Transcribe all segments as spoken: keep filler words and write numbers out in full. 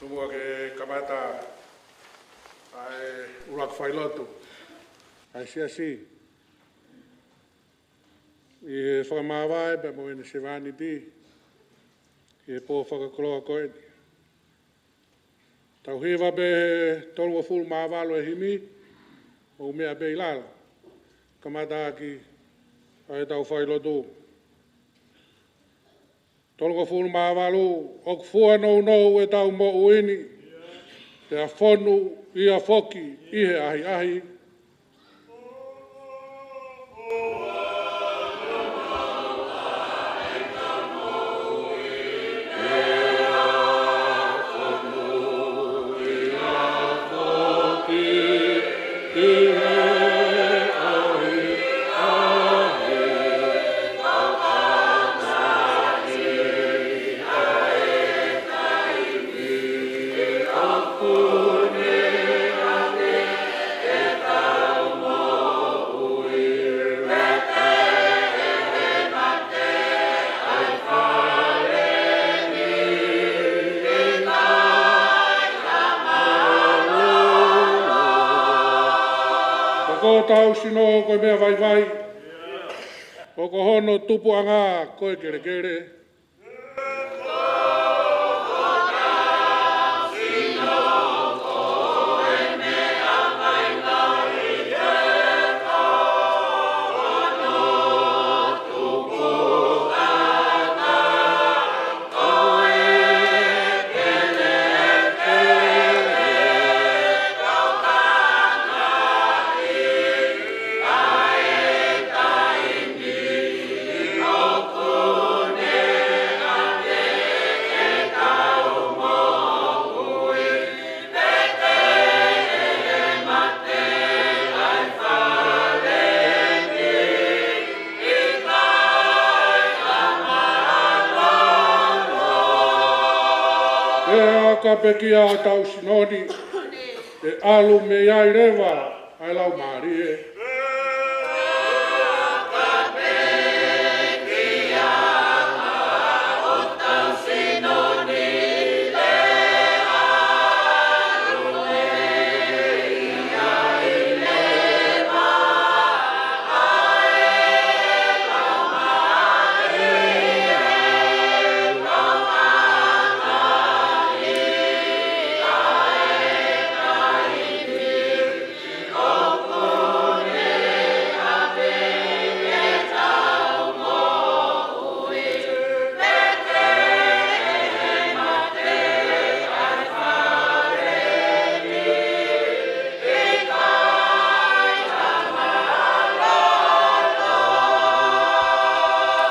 Muʻa ke kamata ʻa e ʻuluaki failotu ʻa e Siasi ʻi he fakamāvae pea mo ʻene sevāniti ʻi he pō fakakoloa ko eni. Tau hiva pē he tolungofulu mā valu e himi, ʻo meʻa pē ʻi lalo. Kamata ʻaki ʻa e tau failotu. Tolungofulu mā valu. ʻOku fua nounou ʻetau moʻui ni, pea fonu ia foki ʻi he ʻahiʻahi. Ko hotau sino ko e meʻa vaivai, ʻo ko hono tupuʻanga ko e kelekele. Pea ka pekia ʻa hotau sino ni, ʻe ʻalu mei ai leva ʻa e Laumālie.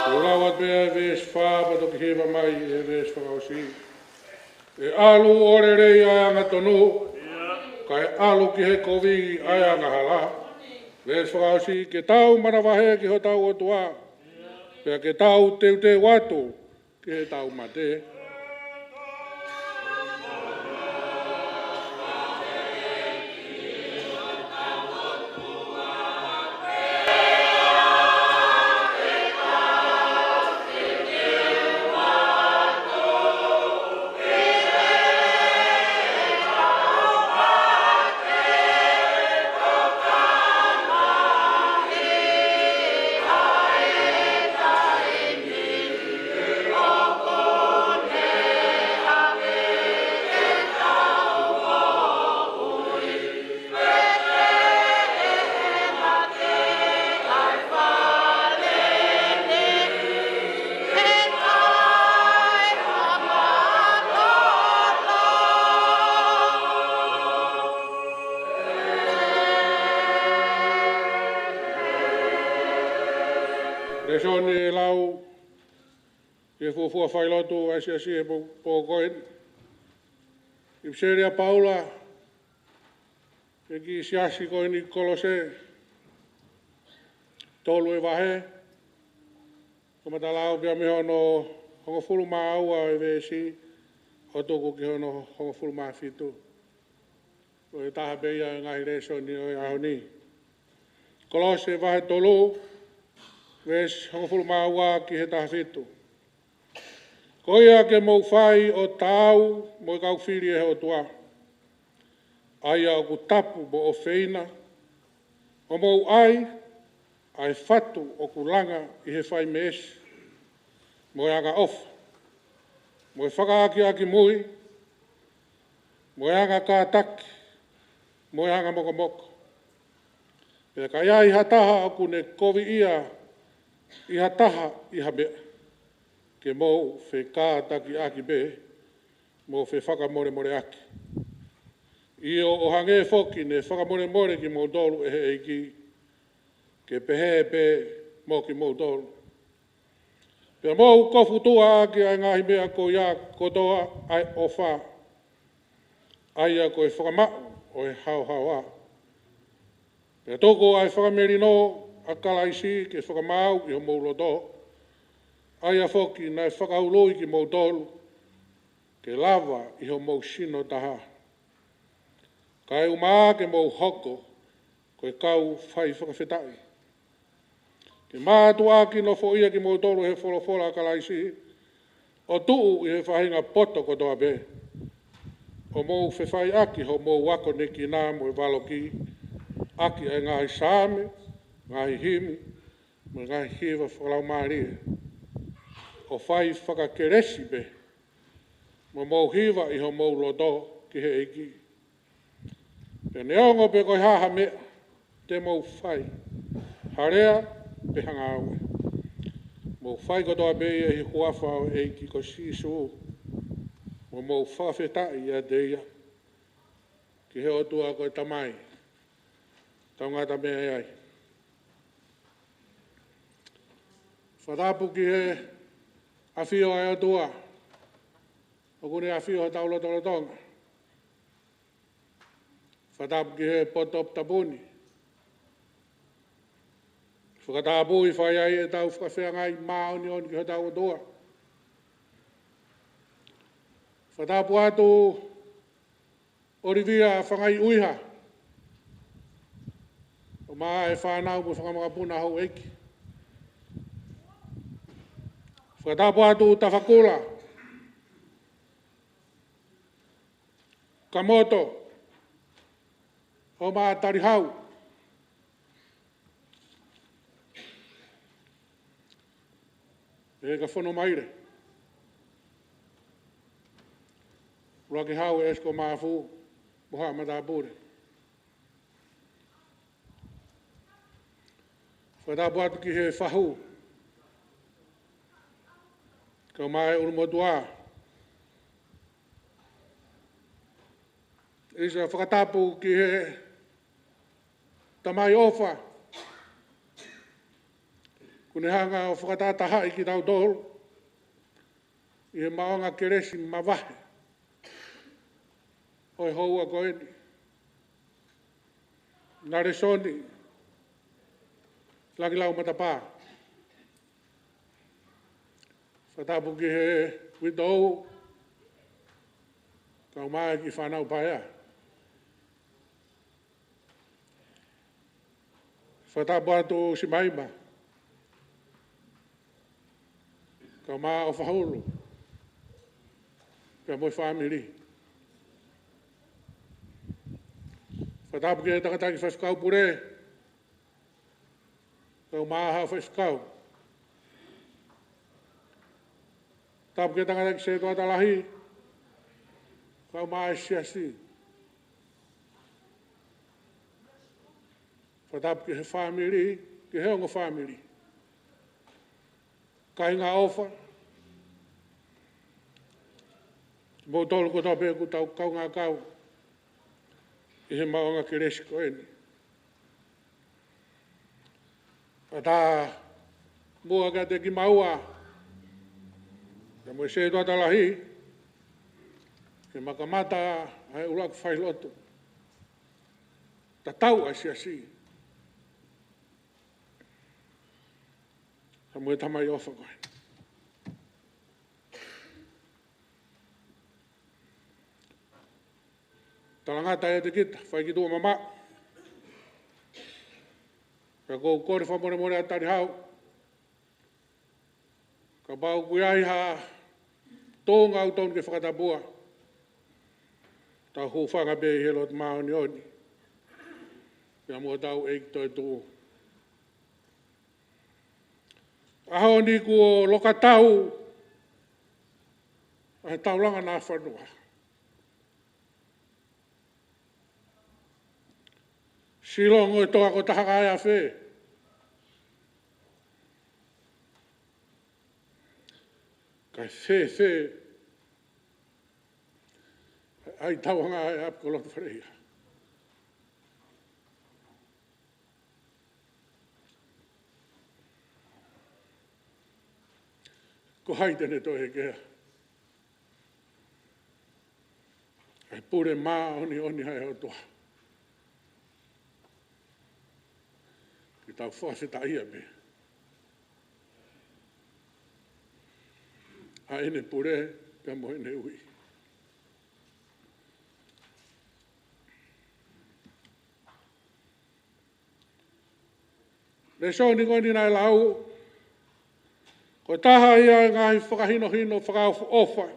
Ko e lau atu pē ʻa e veesi fā pea toki hiva mai ʻi he veesi fakaʻosi. ʻE ʻalu ʻo lelei ʻa e angatonu, kae ʻalu ki he kovi ʻa e angahala. Veesi fakaʻosi. Ke tau manavahē ki hotau ʻOtua, pea ke tau teuteu atu ki heʻetau mate. Lēsoni ʻe lau ʻi he fuofua failotu ʻa e Siasi he pō, pō ko eni. ʻIpiseli ʻa Paula ki he kiʻi siasi ko eni Kolose, tolu e vahe. Kamata lau pē ia mei hono hongofulu mā ua e veesi ʻo tuku ki hono hongofulu mā fitu. Ko e taha pē ia e ngaahi lēsoni ʻo e ʻaho ni. Kolose vahe tolu, veesi hongofulu mā ua ki he taha fitu. Ko ia ke mou fai ʻo taau mo e kau fili ʻe he ʻOtua, ʻa ia ʻoku tapu mo ʻofeina, ʻo mou ʻai ʻa e fatu ʻoku langa ʻi he fai meesi, mo e angaʻofa, mo e fakaʻakiʻakimui, mo e anga kātaki, mo e anga mokomoko. Pea ka ʻi ai ha taha ʻoku ne koviʻia ʻi ha taha ʻi ha meʻa, ke mou fekātakiʻaki pē, mo fefakamolemoleʻaki. ʻIo, ʻo hangē foki ne fakamolemole kimoutolu ʻe he ʻEiki, ke pehē pē mo kimoutolu. Pea mou kofutuʻa ʻaki ʻa e ngaahi meʻa ko ia kotoa ʻa e ʻofa, ʻa ia ko e fakamaʻu ʻo e haohaoa. Pea tuku ʻa e fakamelino ʻa Kalaisi ke fakamaau ʻi homou loto, ʻa ia foki naʻe fakaului kimoutolu, ke lava ʻi homou sino taha. Kae ʻumaʻā ke mou hoko ko e kau fai fakafetaʻi. Ke mātuʻaki nofoʻia kimoutolu ʻe he folofola ʻa Kalaisi, ʻo tuʻu ʻi he faʻahinga poto kotoa pē, ʻo mou fefaiʻaki hoʻomou akonekina mo e valoki ʻaki ʻa e ngaahi saame, ngaahi himi, mo e ngaahi hiva fakalaumālie, ʻo fai fakakelesi pē, mo mou hiva ʻi homou loto ki he ʻEiki. Pea neongo pe ko e hā ha meʻa te mou fai, ha lea pe ha ngāue, mou fai kotoa pē ia ʻi he huafa ʻo e ʻEiki ko Sīsū, mo mou fakafetaʻi ʻiate ia ki he ʻOtua ko e Tamai. Tau ngata mei ai. Fakatapu ki he ʻafio ʻa e ʻOtua ʻoku ne ʻafio ʻi hotau lotolotonga. Fakatapu ki he poto tapu ni. Fakatapu ʻi fai ai ʻetau fakafeangai māʻoniʻoni ki hotau ʻOtua. Fakatapu atu ʻOlivia Fangaiʻuiha, ʻumaʻā e fānau mo e fanga makapuna houʻeiki. Fakatapu atu Tafakula Kamoto, ʻumaʻā Talihau. ʻE ka fono maile. Ula ke hau e esiko mafu, moha matapule. Fakatapu atu ki he fahu. Kau mai ulumotua. ʻIsa fakatapu ki he Tamai ʻofa, ʻoku ne hanga ʻo fakatahatahaʻi kitautolu ʻi he maʻuʻanga kelesi mavahe ʻo e houa ko eni. Nalesoni Langilau Matapā. Fakatapu ki he uitou, kau mai ki fānau paea. Fakatapu atu Simaima, kau mai ʻo Fahulu, pea mo e fāmili. Fakatapu ki he tangataʻeiki faifekau pule, kau mai ʻa e faifekau. Tapu ki he tangataʻeiki sētuata lahi, kau mai ʻa e siasi. Fakatapu ki he fāmili, ki he ongo fāmili. Kāinga ʻofa, moutolu kotoa pē ʻoku tau kaungā kau ʻi he maʻuʻanga kelesi ko eni. Fakatapu muʻa kiate kimaua, pea mo e sētuata lahi, ke ma kamata ʻa e ʻuluaki failotu. Tatau ʻa e siasi. Ka mo e Tamai ʻofa ko ē. Talangata ʻiate kita, fai ki tuʻa mamaʻo. Pea ʻoku ou kole fakamolemole ʻa Talihau. Kapau ʻoku ʻi ai ha Tō ngau tonu ke fakatapua. Tau hūfanga pē ʻi he lotu māʻoniʻoni. Pea mo hotau ʻEiki toetuʻu. ʻAho ni kuo lokatau ʻa e taulanga naʻa fanua. Silongo e toa ko taha kae afe. Kae fēfē ʻa e tauanga ʻa e ʻapi ko Lotofaleia. Ko hai te ne toe hekea ʻa e pule māʻoniʻoni ʻa e ʻOtua? Ke tau fakafetaʻia pē ʻa ʻene pule pea mo ʻene ui. Lēsoni ko eni naʻe lau, ko e taha ia e ngaahi fakahinohino fakaʻofoʻofa,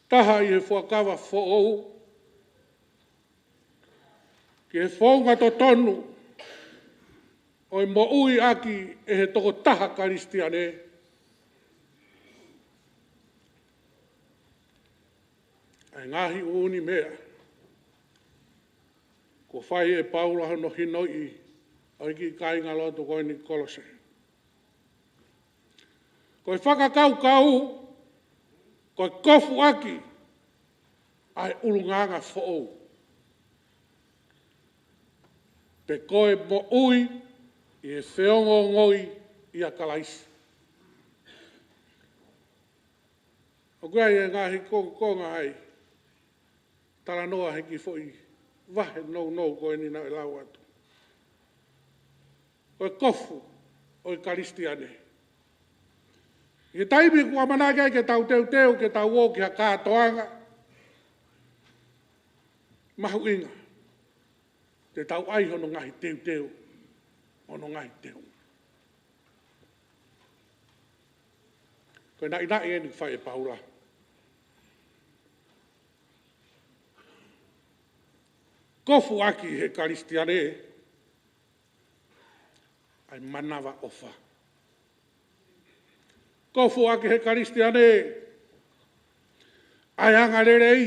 taha ʻi he fuakava foʻou, ki he founga totonu ʻo e moʻui ʻaki ʻe he tokotaha Kalisitiane ʻa e ngaahi ʻū meʻa kuo fai ʻe Paula hono hinoiʻi ʻa e kiʻi kāingalotu ko eni Kolose. Ko e fakakaukau, ko e kofu ʻaki ʻa e ʻulungaanga foʻou. Pe ko e moʻui ʻi he feongoongoi ʻia Kalaisi. ʻOku ʻi ai e ngaahi kongokonga ai, talanoa he kiʻi foʻi vahe nounou ko eni naʻe lau atu. Ko e kofu ʻo e Kalisitiane. ʻI he taimi kuo ʻamanaki ai ke tau teuteu, ke tau ō ki ha kātoanga mahuʻinga, te tau ʻai hono ngaahi teuteu, hono ngaahi teu. Ko e naʻinaʻi eni ʻoku fai ʻe Paula. Kofu ʻaki he Kalisitiane ʻa e manavaʻofa. Kofu ʻaki he Kalisitiane ʻa e anga lelei,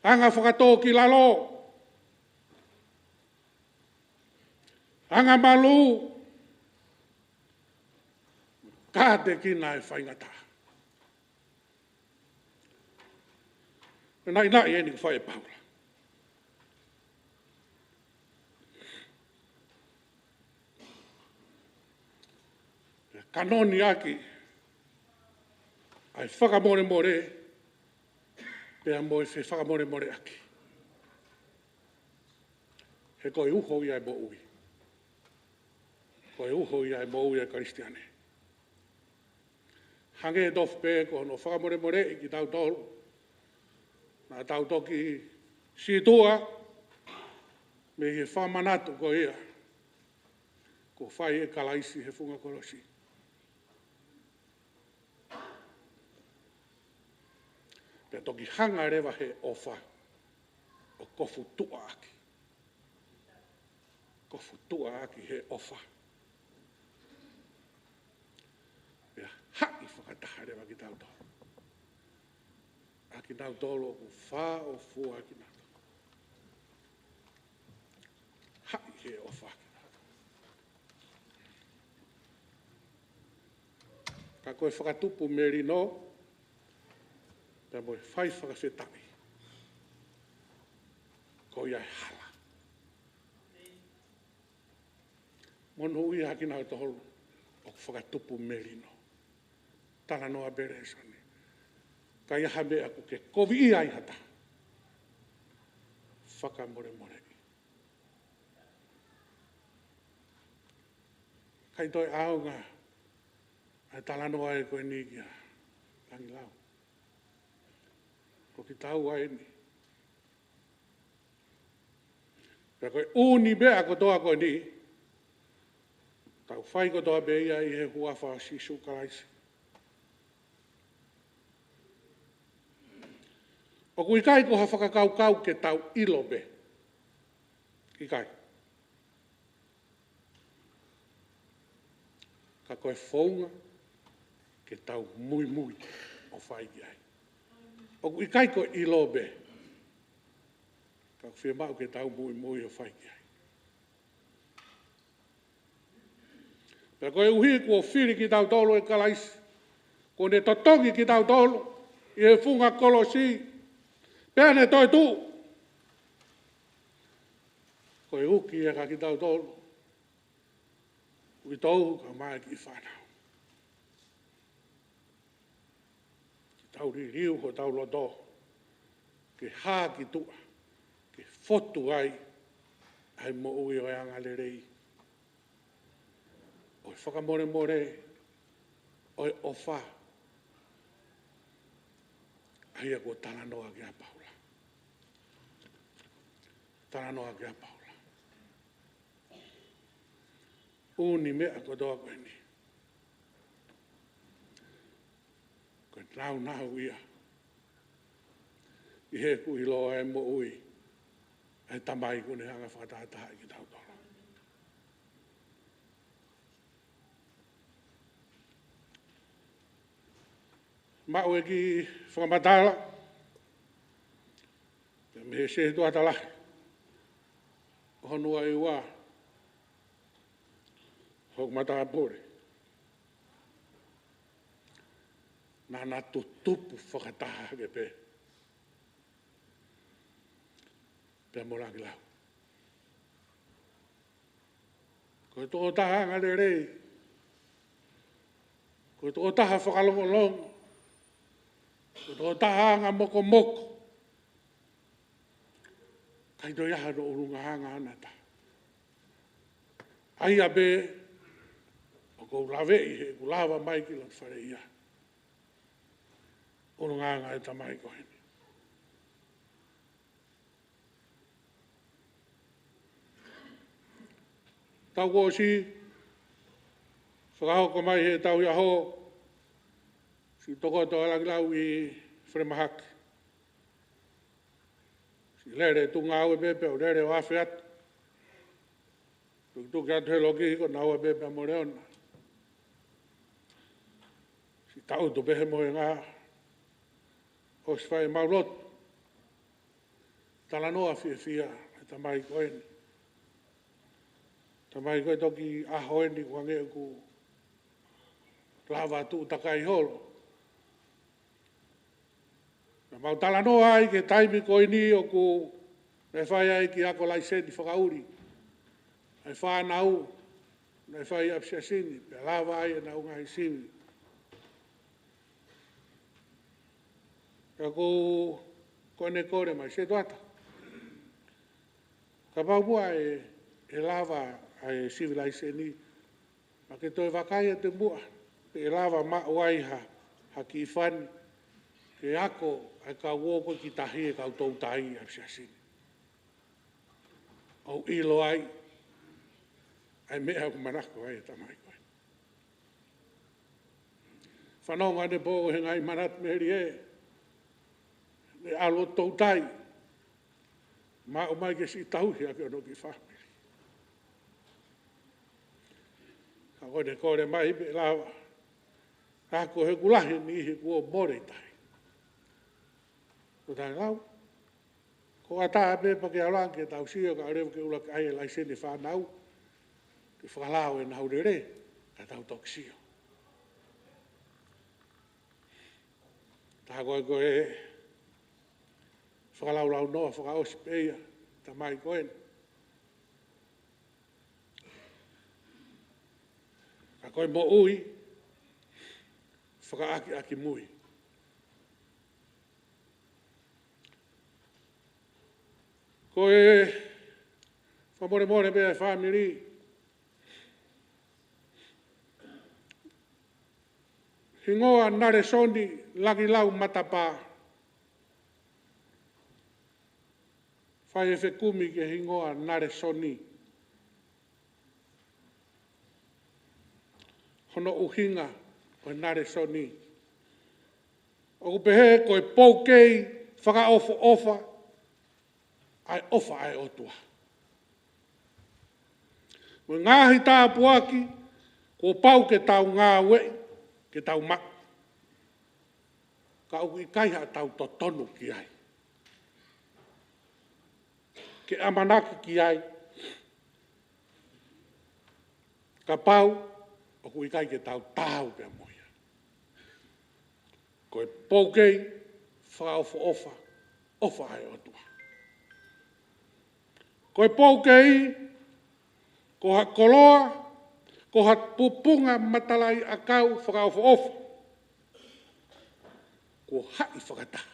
anga fakatōkilalo, anga malū, kātekina e faingataʻa. Naʻinaʻi eni ʻoku fai ʻe Paula. Kanoni ʻaki ʻa e fakamolemole pea mo e fefakamolemoleʻaki. He ko e uho ia e moʻui. Ko e uho ia e moʻui ʻa e Kalisitiane. Hangē tofu pē ko hono fakamolemoleʻi kitautolu, naʻa tau toki sītuʻa mei he fakamanatu ko ia kuo fai ʻe Kalaisi he funga kolosi. Pea toki hanga leva he ʻofa ʻo kofu tuʻa ʻaki. Kofu tuʻa ʻaki he ʻofa. Pea haʻi fakataha leva kitautolu. ʻA kinautolu ʻoku fāʻofua kinautolu. Haʻi he ʻofa kinautolu. Ka ko e fakatupu melino, pea mo e fai fakafetaʻi, ko ia e hala. Monūʻia ʻa kinautolu ʻoku fakatupu melino. Talanoa pē lēsoni. Ka ʻi ai ha meʻa ʻoku ke koviʻia ai ha taha, fakamolemoleʻi. ʻIkai toe ʻaonga ʻa e talanoa ē ko eni kia Langilau. Ko kitaua eni. Pea ko e ʻū meʻa kotoa ko eni, tau fai kotoa pē ia ʻi he huafa ʻo Sīsū Kalaisi. ʻOku ʻikai ko ha fakakaukau ke tau ʻilo pē. ʻIkai. Ka ko e founga ke tau muimui ʻo fai ki ai. ʻOku ʻikai ko e ʻilo pē. Ka ʻoku fiemaʻu ke tau muimui ʻo fai ki ai. Pea koeʻuhi kuo fili kitautolu ʻe Kalaisi, kuo ne totongi kitautolu ʻi he funga kolosi, pea ne toetuʻu. Ko e uki ia kia kitautolu, uitou kae ʻumaʻā e kiʻi fānau. Ke tau liliu hotau loto, ke hā ki tuʻa, ke fotu ai ʻa e moʻui ʻo e angalelei, ʻo e fakamolemole, ʻo e ʻofa, ʻa ia kuo talanoa ki ai ʻa Paula. Talanoa ki ai ʻa Paula. ʻUni meʻa kotoa ko eni, ko e naunau ia ʻi heʻeku ʻilo ʻa e moʻui ʻa e Tamai kuo ne hanga ʻo fakatātaaʻi kitautolu. Maʻu e kiʻi fakamatala pea mei he setuata lahi ʻo hono ua ʻi ua, hoku matāpule. Naʻa na tutupu fakataha hake pē pea mo Langilau. Ko e tokotaha angalelei, ko e tokotaha fakalongolongo, ko e tokotaha angamokomoko, ʻikai toe ʻi ai hano ʻulungaanga ʻe taha. ʻA ia pē ʻoku ou laveʻi heʻeku lava mai ki loto fale ia, ʻulungaanga ʻa e tamai ko eni. Taʻu kuo ʻosi, fakahoko mai he tau ia ho siʻi tokoto ʻa Langilau ʻi Falemahaki. Siʻi lele tuʻu ngāue pē pea u lele ʻo afe atu. Tukituki atu he loki ko naua pē pea mo Leona. Siʻi taʻutu pē he mohenga, ʻosi fai ʻemau lotu. Talanoa fiefia ʻa e tamai ko eni. Tamai ko e toki ʻaho eni kuo hangē ʻoku lava tuʻu takai holo. Naʻa mau talanoa ai ki he taimi ko eni ʻoku ne fai ai e kiʻi ako laiseni fakaʻuli ʻa e fānau naʻe fai ʻi ʻApisiasini, pea lava ai ʻenau ngaahi sivi. Ka ko, ko ʻene kole mai, setuata, kapau muʻa ʻe, ʻe lava ʻa e sivi laiseni, naʻa ke toe vakai atu muʻa pe ʻe lava maʻu ai ha, ha kiʻi fani ke ako ʻa e kau ō ko ē ki tahi, e kau toutai ʻi ʻApisiasini. ʻOu ʻilo ai ʻa e meʻa ʻoku manako ai e tamai ko ē. Fanongo ʻanepō he ngaahi manatu melie, ne ʻalu ʻo toutai, maʻu mai ke siʻi tauhi ʻaki hono kiʻi fāmili. Ka ko ʻene kole mai pe ʻe lava, ka ko e kulahi ni he kuo mole ʻi tahi. Ko taʻe lau, ko ʻatā pē pea ke ʻalu ange ke tau sio ka ʻoua leva ke ʻuluaki ʻai e laiseni e fānau, ke fakalao ʻenau lele, ka tau toki sio. Tā ko ē ko e fakalaulaunoa fakaʻosi pē ia, tamai ko eni. Ka ko e moʻui fakaʻakiʻakimui. Ko e fakamolemole pē ʻa e fāmili, hingoa Nalesoni Langilau Matapā. Fai e fekumi ki he hingoa Nalesoni, hono ʻuhinga ʻo e Nalesoni. ʻOku pehē ko e poukei fakaʻofoʻofa ʻa e ʻofa ʻa e ʻOtua. Mo e ngaahi tāpuaki kuo pau ke tau ngāueʻi, ke tau maʻu. Ka ʻoku ʻikai haʻatau totonu ki ai, ke ʻamanaki ki ai, kapau ʻoku ʻikai ke tau taau pea mo ia. Ko e poukei fakaʻofoʻofa, ʻofa ʻa e ʻOtua. Ko e poukei, ko ha koloa, ko ha pupunga matalaʻiʻakau fakaʻofoʻofa, kuo haʻi fakataha.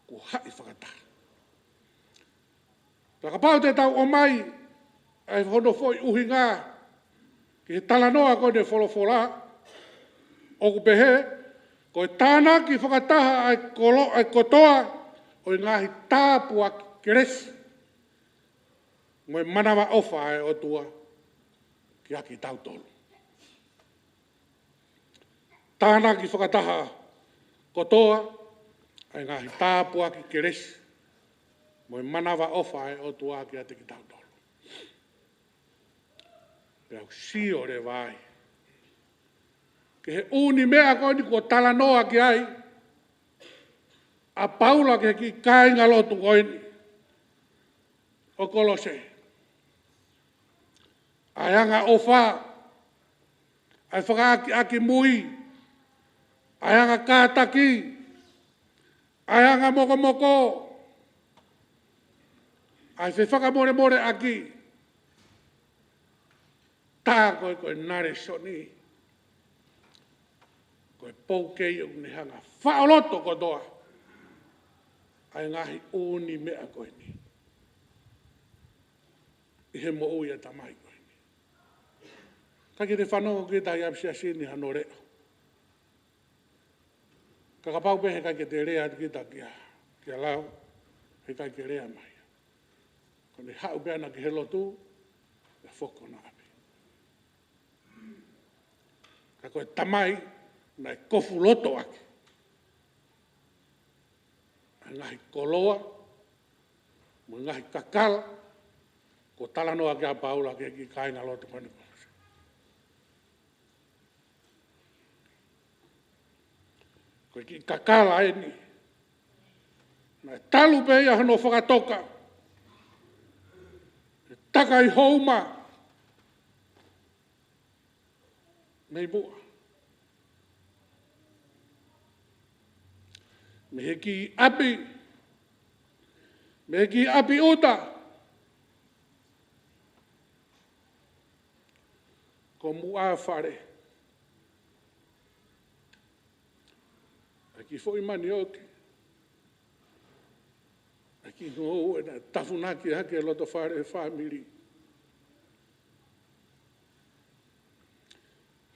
Kuo haʻi fakataha. Pea kapau te tau ʻomai ʻa e hono foʻi ʻuhinga ki he talanoa ko eni ʻa e folofola, ʻoku pehē, ko e tānaki fakataha ʻa e kolo, ʻa e kotoa ʻo e ngaahi tāpuaki, kelesi mo e manavaʻofa ʻa e ʻOtua kiate kitautolu. Tānaki fakataha kotoa ʻa e ngaahi tāpuaki, kelesi mo e manavaʻofa ʻa e ʻOtua kiate kitautolu. Pea u sio leva ai ki he ʻū meʻa ko eni kuo talanoa ki ai ʻa Paula ki he kiʻi kāingalotu ko eni ʻo Kolose. ʻA e angaʻofa, ʻa e fakaʻakiʻakimui, ʻa e anga kātaki, ʻa e anga mokomoko, ʻa e fefakamolemoleʻaki. Tā ko e, ko e nalesoni, ko e poukei ʻoku ne hanga faʻo loto kotoa ʻa e ngaahi ʻū meʻa ko eni ʻi he moʻui ʻa e tamai ko eni. ʻIkai ke te fanongo kita ʻi ʻapisiasini hano leʻo. Ka kapau pē heʻikai ke te lea atu kita kia, kia Lau, heʻikai ke lea mai. Ko ʻene haʻu pē ʻana ki he lotu, ʻe foki ki hona ʻapi. Ka ko e tamai naʻe kofu loto ʻaki ʻa e ngaahi koloa mo e ngaahi kakala kuo talanoa ki ai ʻa Paula ki he kiʻi kāingalotu ko eni ʻo Kolose. Ko e kiʻi kakala eni naʻe talu pē ia hono fakatoka, ʻe takai houma mei muʻa, mei he kiʻi ʻapi, mei he kiʻi ʻapi ʻuta ko Muʻa Fale. ʻA e kiʻi foʻi manioke, ʻa e kiʻi ngoue naʻe tafunaki hake ʻe he loto fale ʻo e fāmili.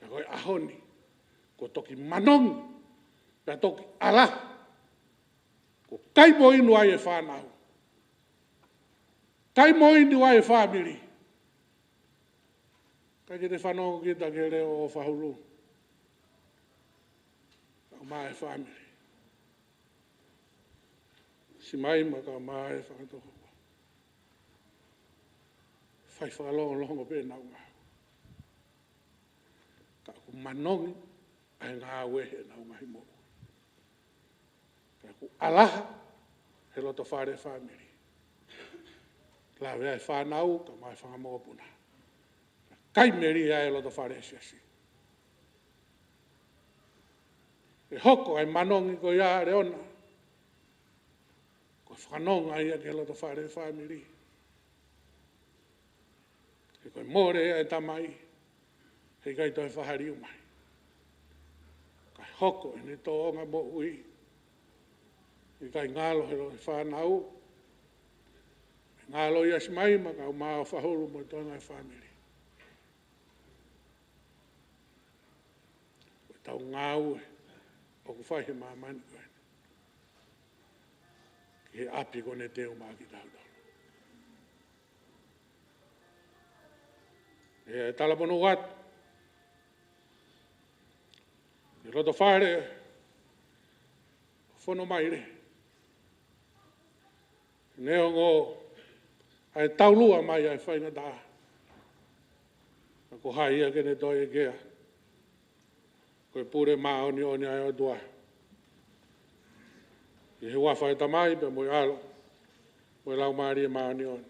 Ka ko e ʻaho ni, kuo toki manongi, pea toki ʻalaha, kuo kai mo inu ai e fānau, kai mo inu ai e fāmili. ʻIkai ke te fanongo kita ki he leʻo ʻo Fahulu, kae ʻumaʻā e fāmili. Simaima kae ʻumaʻā e fakatō. Fai fakalongolongo pē ʻenau ngāue. Ka ʻoku manongi ʻa e ngāue heʻenau ngaahi moʻui. Ka ʻoku ʻalaha he loto fale fāmili. Lave ai e fānau kae ʻumaʻā e fanga mokopuna. Kai meli ai e loto fale siasi. ʻE hoko ai e manongi ko ia ʻa Leona ko e fakanonga ia ki he loto fale fāmili. He ko e mole ʻa e tamai, heʻikai toe fakaliu mai. Kae hoko ʻene tōʻonga moʻui, heʻikai ngalo he loto fānau, ngalo ia Simaima kae ʻumaʻā ʻo Fahulu mo e toenga e fāmili. Ko ʻetau ngāue ʻoku fai he māmani ko eni ki he ʻapi kuo ne teu maʻa kitautolu. ʻE talamonū atu ki he loto fale ʻo fono mai le. Neongo ʻa e taulua mai ʻa e faingataʻa, ka ko hai ia ke ne toe ʻekea? Ko e pule māʻoniʻoni ʻa e ʻOtua. ʻI he huafa ʻo e Tamai pea mo e ʻAlo mo e Laumālie Māʻoniʻoni.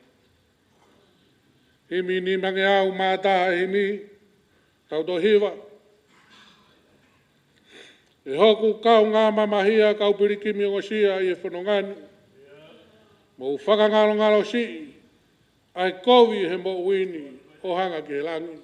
Himi nimangeau mā taha ʻe himi, tau toe hiva. ʻE hoku kaungā mamahia, kau pilikimi ongosia ʻi he fononga ni, mou fakangalongalo siʻi ʻa e kovi he moʻui ni ʻo hanga ki he langi.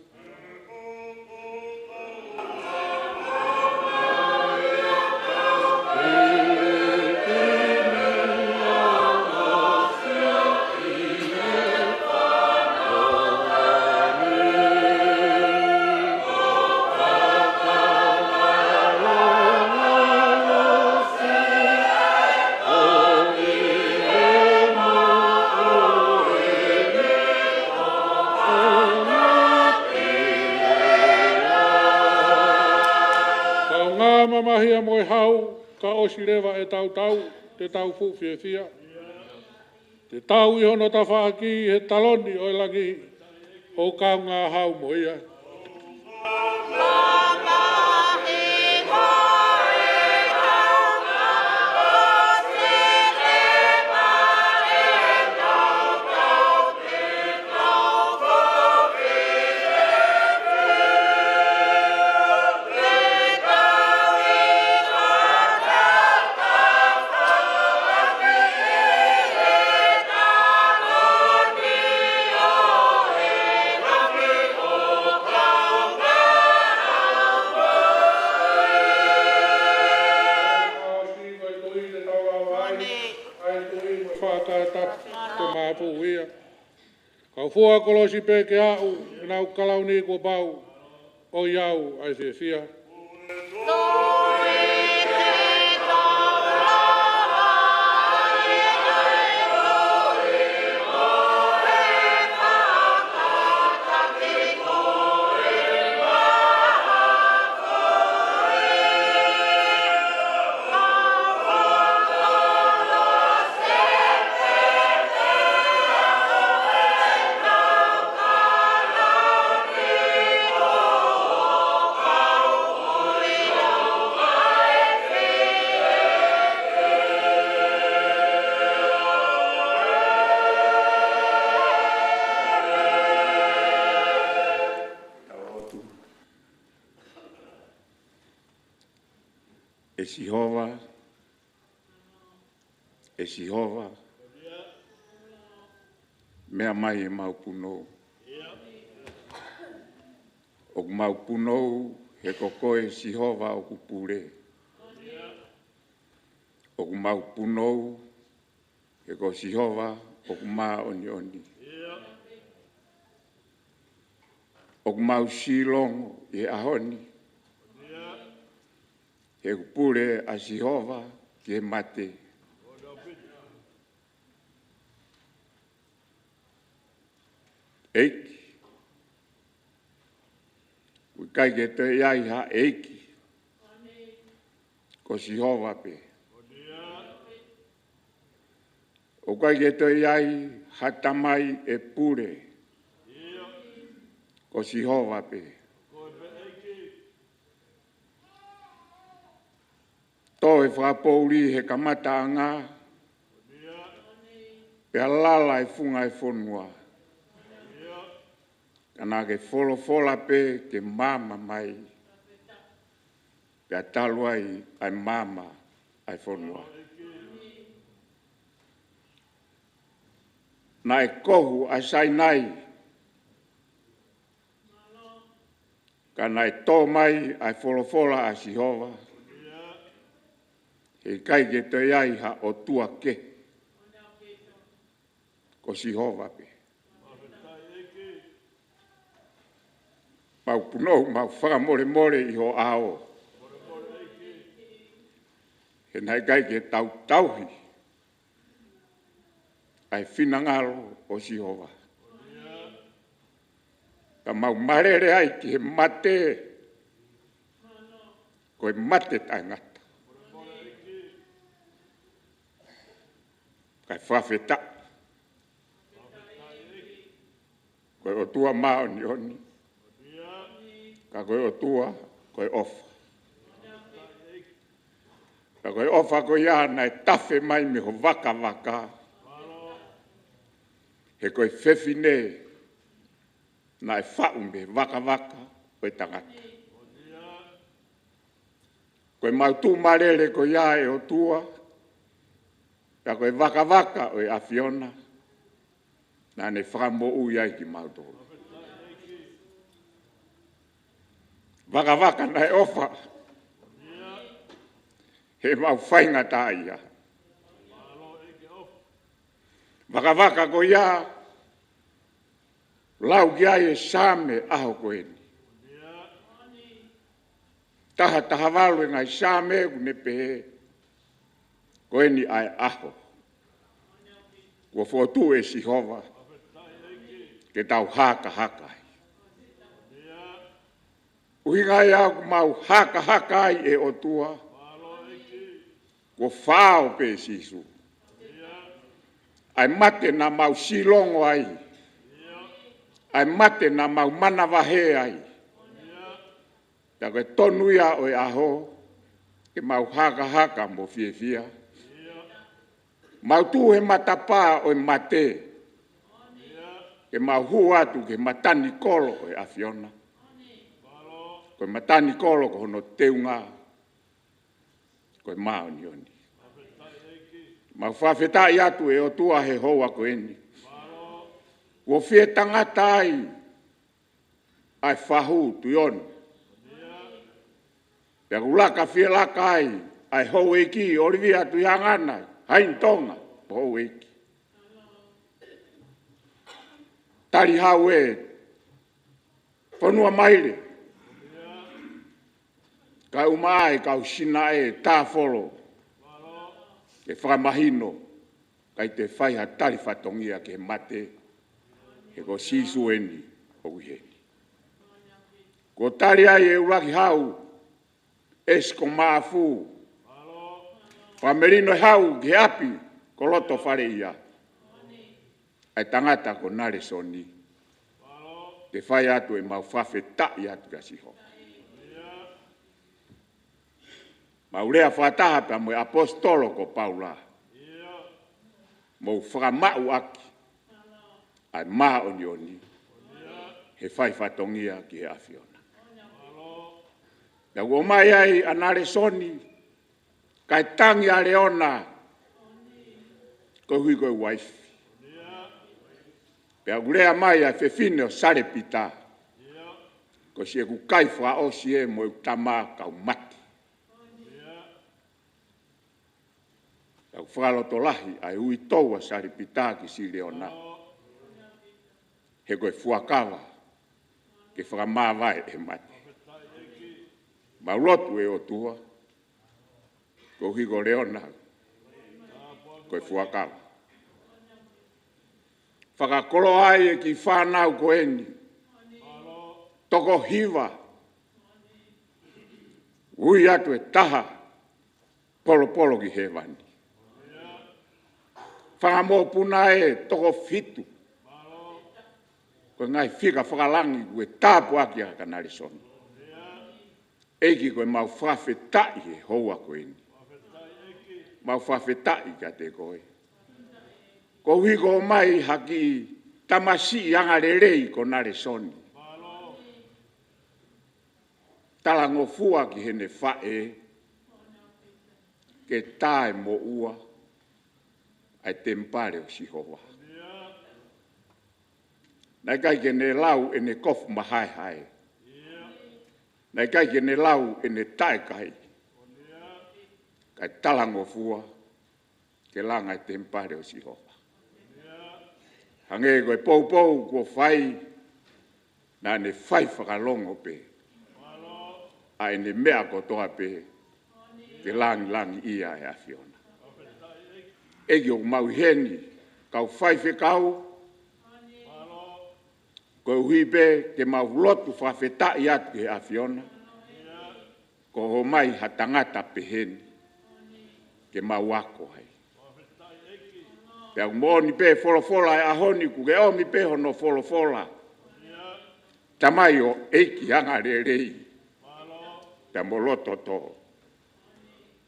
Kaungā mamahia mo e hau, ka ʻosi leva ʻetau tau, te tau fuʻu fiefia. Te tau ʻi hono tafaʻaki he taloni ʻo e langi, ʻo kaungā hau mo ia. Fakatapu ko mapu ia. Kau fua kolosi pē ke aʻu, ʻenau kalauni kuo pau, ʻoiauē ʻa e fiefia. ʻE Sihova, ʻe Sihova, meʻa mai ʻemau punou. ʻOku mau punou he ko koe Sihova ʻoku pule. ʻOku mau punou he ko Sihova ʻoku māʻoniʻoni. ʻOku mau silongo ʻi he ʻaho ni he ʻoku pule ʻa Sihova ki he mate. ʻEiki, ʻoku ʻikai ke toe ʻi ai ha ʻeiki, ko Sihova pē. ʻOku ʻikai ke toe ʻi ai ha tamai ʻe pule, ko Sihova pē. Tō e fakapoʻuli he kamataʻanga, pea lala e funga e fonua. Ka naʻa ke folofola pē ke maama mai, pea talu ai ʻa e maama ʻa e fonua. Naʻe kohu ʻa Sainai, ka naʻe tō mai ʻa e folofola ʻa Sihova. He ʻikai ke toe ʻi ai ha ʻotua kehe, ko Sihova pē. Mau punou, mau fakamolemole ʻi ho ʻao. He naʻe ʻikai ke tau tauhi ʻa e finangalo ʻo Sihova. Ka mau malele ai ki he mate, ko e mate taʻengata. ʻa e fakafetaʻi. Ko e ʻOtua māʻoniʻoni, ka ko e ʻOtua ko e ʻofa. Ka ko e ʻofa ko ia naʻe tafe mai mei ho vakavaka, he ko e fefine naʻe faʻu mei he vakavaka ʻo e tangata. Ko e mau tuʻumalele ko ia ʻe ʻOtua, ka ko e vakavaka ʻo e ʻAfiona naʻa ne fakamoʻui ai kimautolu. Vakavaka naʻe ʻofa, he mau faingataʻaʻia. Vakavaka ko ia lau ki ai e Saame ʻaho ko eni. Taha taha valu e ngaahi Saame ʻoku ne pehē, ko eni ʻa e ʻaho kuo fokotuʻu ʻe Sihova ke tau hakahaka ai. ʻUhinga ia ʻoku mau hakahaka ai ʻe ʻOtua, kuo faʻao pē ʻe Sīsū. ʻA e mate naʻa mau silongo ai, ʻa e mate naʻa mau manavahē ai, ka ko e tonu ia ʻo e ʻaho ke mau hakahaka mo fiefia. Mau tuʻu he matapā ʻo e mate, ke mau hū atu ki he matanikolo ʻo e ʻAfiona. Ko e matanikolo ko hono teunga ko e māʻoniʻoni. Mau fakafetaʻi atu ʻe ʻOtua he houa ko eni, kuo fie tangata ai ʻa e fahu Tuʻi Ono. Pea kuo laka fie laka ai ʻa e houʻeiki ʻOlivia Tuʻihangana, Haini Tonga mo houʻeiki. Tali hau e fonua maile, kae ʻumaʻā e kau Sinaʻe Tāfolo, ke fakamahino ʻikai te fai ha tali fatongia ki he mate, he ko Sīsū eni ʻoku ʻi heni. Kuo tali ai e ʻuluaki hau, ʻEsi ko Maʻafu, fakamelino e hau ki he ʻapi ko Lotofaleʻia, ʻa e tangata ko Nalesoni. Te fai atu e mau fakafetaʻi atu kia Sihova. Mau lea fakataha pea mo e ʻaposetolo ko Paula, mou fakamaʻu ʻaki ʻa e māʻoniʻoni he fai fatongia ki he ʻAfiona. Pea ʻoku ʻomai ai ʻa Nalesoni, kae tangi ʻa Leona koeʻuhi ko e uaifi. Pea ʻoku lea mai ʻa e fefine ʻo Salepita, ko siʻeku kai fakaʻosi ē mo ʻeku tama kau mate. Pea ʻoku fakalotolahi ʻa e uitou ʻa Salepita ki siʻi Leona, he ko e fuakava ke fakamāvae e mate. Mau lotu ʻe ʻOtua, koeʻuhi ko Leona ko e fuakava. Fakakoloa ai e kiʻi fānau ko eni, toko hiva, ui atu e taha, polopolo ki hēvani. Fanga mokopuna ē, toko fitu, ko e ngaahi fika fakalangi kuo tāpuaki ʻaki ʻa Nalesoni. ʻEiki, ko e mau fakafetaʻi he houa ko eni. Mau fakafetaʻi kiate koe, koeʻuhi ko e ʻomai ha kiʻi tamasiʻi angalelei ko Nalesoni. Talangofua ki heʻene faʻē ke tā e moʻua ʻa e temipale ʻo Sihova. Naʻe ʻikai ke ne lau ʻene kofu mahaehae. Naʻe ʻikai ke ne lau ʻene taʻekai. Kae talangofua ke langa e temipale ʻo Sihova. Hangē ko e poupou kuo fai, naʻa ne fai fakalongo pē ʻa ʻene meʻa kotoa pē ke langilangiʻia e ʻAfiona. ʻEiki, ʻoku mau ʻi heni kau faifekau, koeʻuhi pē ke mau lotu fakafetaʻi atu ki he ʻAfiona, ko e ʻomai ha tangata pehē ni ke mau ako ai. Pea ʻoku moʻoni pē folofola ʻo e ʻaho ni, ʻoku ke ʻomi pē hono folofola. Tamai ʻo ʻeiki angalelei, pea mo loto tō.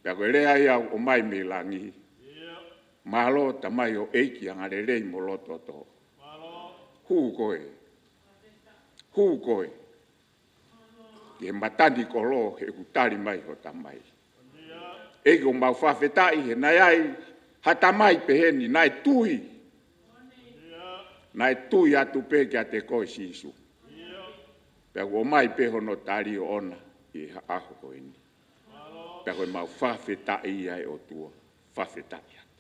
Pea ko e lea ia ʻoku ʻomai mei langi. Mālō Tamai ʻo ʻeiki angalelei mo loto tō. Hū koe. Hū koe ki he matanikolo he ʻoku tali mai ho Tamai. ʻEiki, ʻoku mau fakafetaʻi he naʻe ʻi ai ha tamai pehē ni naʻe tui. Naʻe tui atu pē kiate koe Sīsū. Pea ʻoku ʻomai pē hono tali ʻoʻona ʻi he ʻaho ko eni. Pea ko e mau fakafetaʻi ia ʻe ʻOtua, fakafetaʻi atu.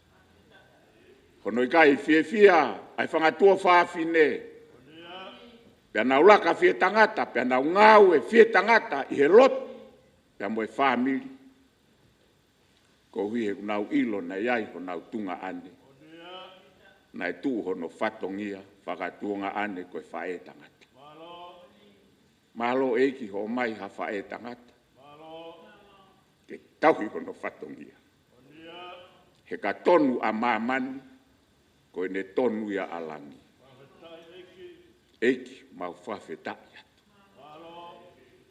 Hono ʻikai fiefia ʻa e fanga tuofāfine. Pea nau laka fie tangata, pea nau ngāue fie tangata ʻi he lotu, pea mo e fāmili. Koeʻuhi he ʻoku nau ʻilo naʻe ʻi ai honau tuongaʻane. Naʻe tuʻu hono fatongia fakatuongaʻane ko e faʻētangata. Mālō ʻEiki hoʻo ʻomai ha faʻētangata ke tauhi hono fatongia. He ka tonu ʻa māmani, ko ʻene tonu ia ʻa langi. ʻEiki, mau fakafetaʻi atu.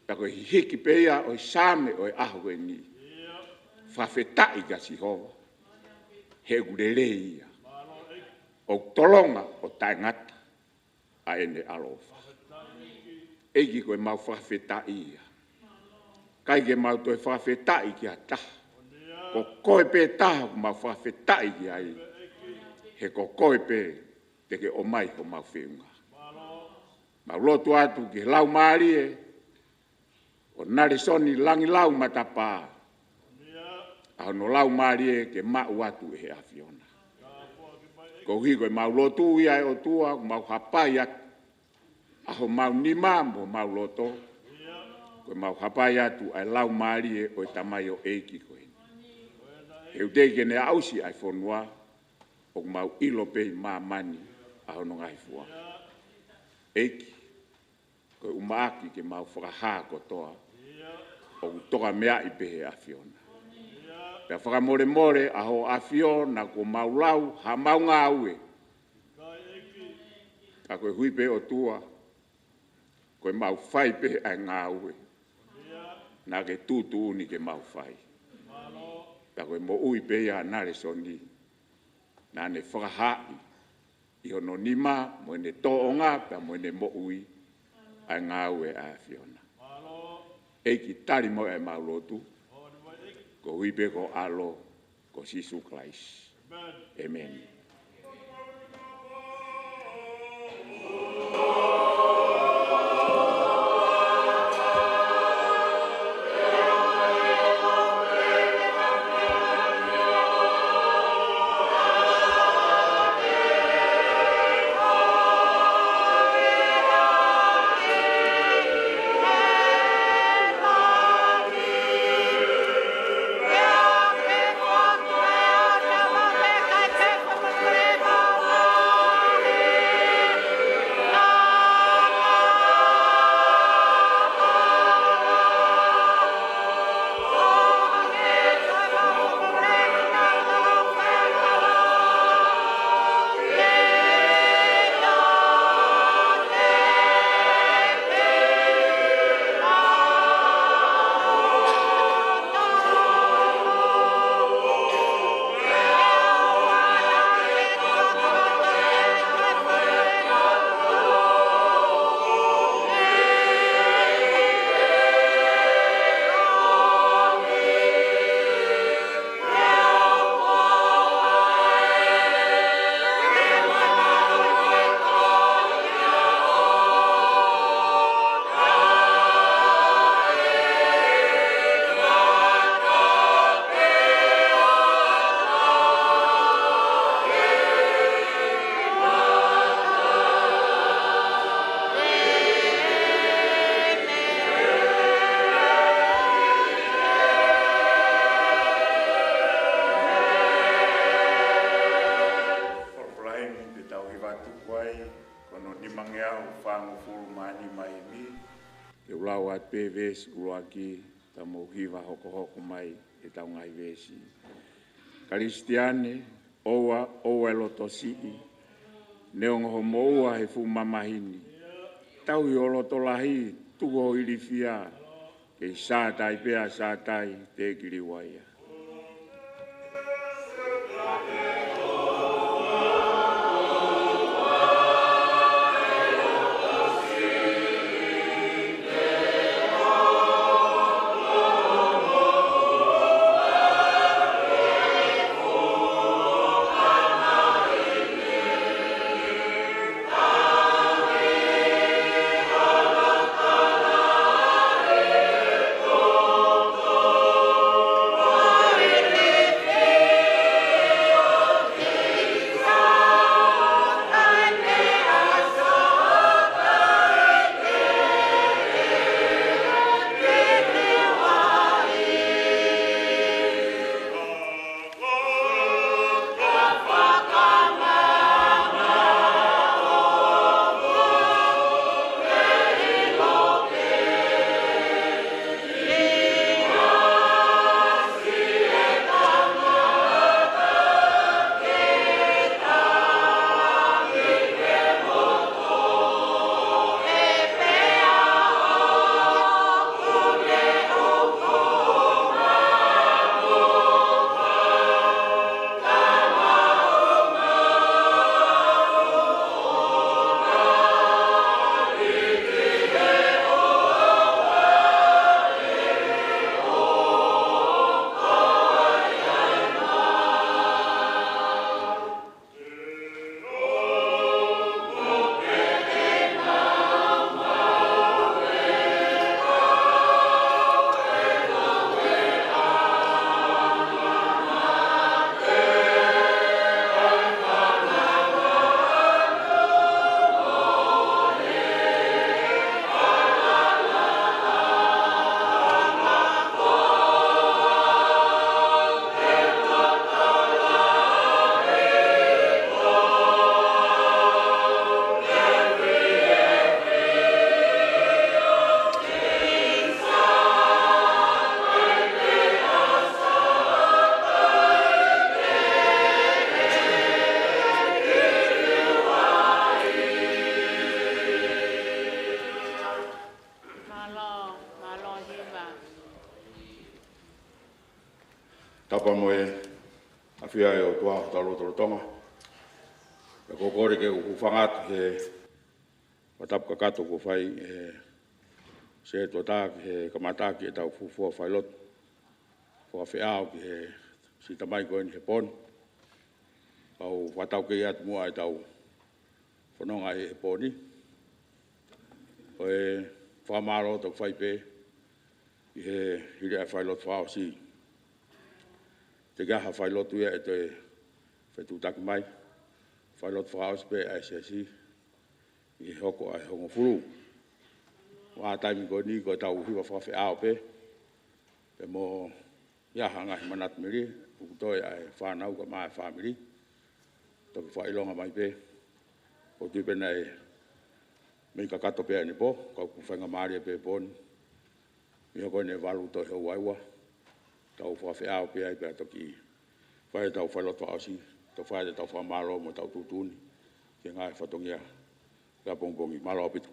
Pea ko e hihiki pē ia ʻo e Saame ʻo e ʻaho ko eni. Fakafetaʻi kia Sihova, he ʻoku lelei ia. ʻOku tolonga ʻo taʻengata ʻa ʻene ʻaloʻofa. ʻEiki, ko e mau fakafetaʻi ia. ʻIkai ke mau toe fakafetaʻi ki ha taha. Ko koe pē taha ʻoku mau fakafetaʻi ki ai. He ko koe pē te ke ʻomai homau feʻunga. Mau lotu atu ki he laumālie ʻo Nalesoni Langilau Matapā, ʻa hono laumālie ke maʻu atu ʻe he ʻAfiona. Koeʻuhi ko e mau lotu ia ʻe ʻOtua, ʻoku mau hapai atu ʻa homau nima mo homau loto, ko e mau hapai atu ʻa e laumālie ʻo e tamaioʻeiki ko eni. He ʻoku teʻeki ke ne aʻusi ʻa e fonua, ʻoku mau ʻilo pē ʻi māmani ʻa hono ngaahi fua. ʻEiki, ko e ʻumaʻā ke mau fakahā kotoa ʻoku toka meaʻi pē he ʻAfiona. Pea fakamolemole ʻa ho ʻAfiona kuo mau lau haʻamau ngāue. Ka koeʻuhi pē ʻOtua, ko e mau fai pē ʻa e ngāue naʻa ke tuʻutuʻuni ke mau fai. Pea ko e moʻui pē ia ʻa Nalesoni, naʻa ne fakahaaʻi ʻi hono nima mo ʻene tōʻonga pea mo ʻene moʻui ʻa e ngāue ʻa e ʻAfiona. ʻEiki, tali mai ʻemau lotu, koeʻuhi pē ko ho ʻAlo ko Sīsū Kalaisi. ʻEmeni. Folofola eni te tau hiva atu ko e, ko hono nimangeau fāngofulu mā nima eni. Te u lau atu pē veesi ʻuluaki, ka mou hiva hokohoko mai ʻetau ngaahi veesi. Kalisitiane, ʻOua, ʻoua ʻe loto siʻi, neongo hoʻo moʻua he fuʻu mamahi ni. Tauhi ho loto lahi, tuku ho ilifia, kei Sātai pē ʻa Sātai, teʻeki liua ia. Mālō, mālō hiva. Tapa mo e ʻafio ʻa e ʻOtua ʻi hotau lotolotonga. Pea ʻoku ou kole ke u hūfanga atu he fakatapu kakato kuo fai ʻe he Setuata ki he kamataʻaki ʻetau fuofua failotu fakafeʻao ki he siʻi tamai ko eni he pō ni. Kau fakataukei atu muʻa ʻetau fononga ʻi he pō ni. Ko e fakamālō ʻoku fai pē ʻi he hili ʻa e failotu fakaʻosi. Teʻeki ai ha failotu ia ʻe toe fetuʻutaki mai. Failotu fakaʻosi pē ʻa e siasi ʻi he hoko ʻa e hongofulu. Ko e taimi ko eni ko ʻetau hiva fakafeʻao pē. Pea mo ia ha ngaahi manatu melie, ʻoku toe ʻa e fānau kae ʻumaʻā e fāmili. Toki fakaʻilonga mai pē. ʻOku ou tui pē naʻe mei kakato pē ʻa ʻene pō, ka ʻoku faingamālie pē pō ni. ʻI he hoko ʻene valu tohi houa ʻe ua. Tau fakafeʻao pē ai pea toki fai ʻetau failotu fakaʻosi, tau fai ʻetau fakamālō mo ʻetau tuʻutuʻuni ki he ngaahi fatongia ʻo e pongipongi. Mālō ʻaupito.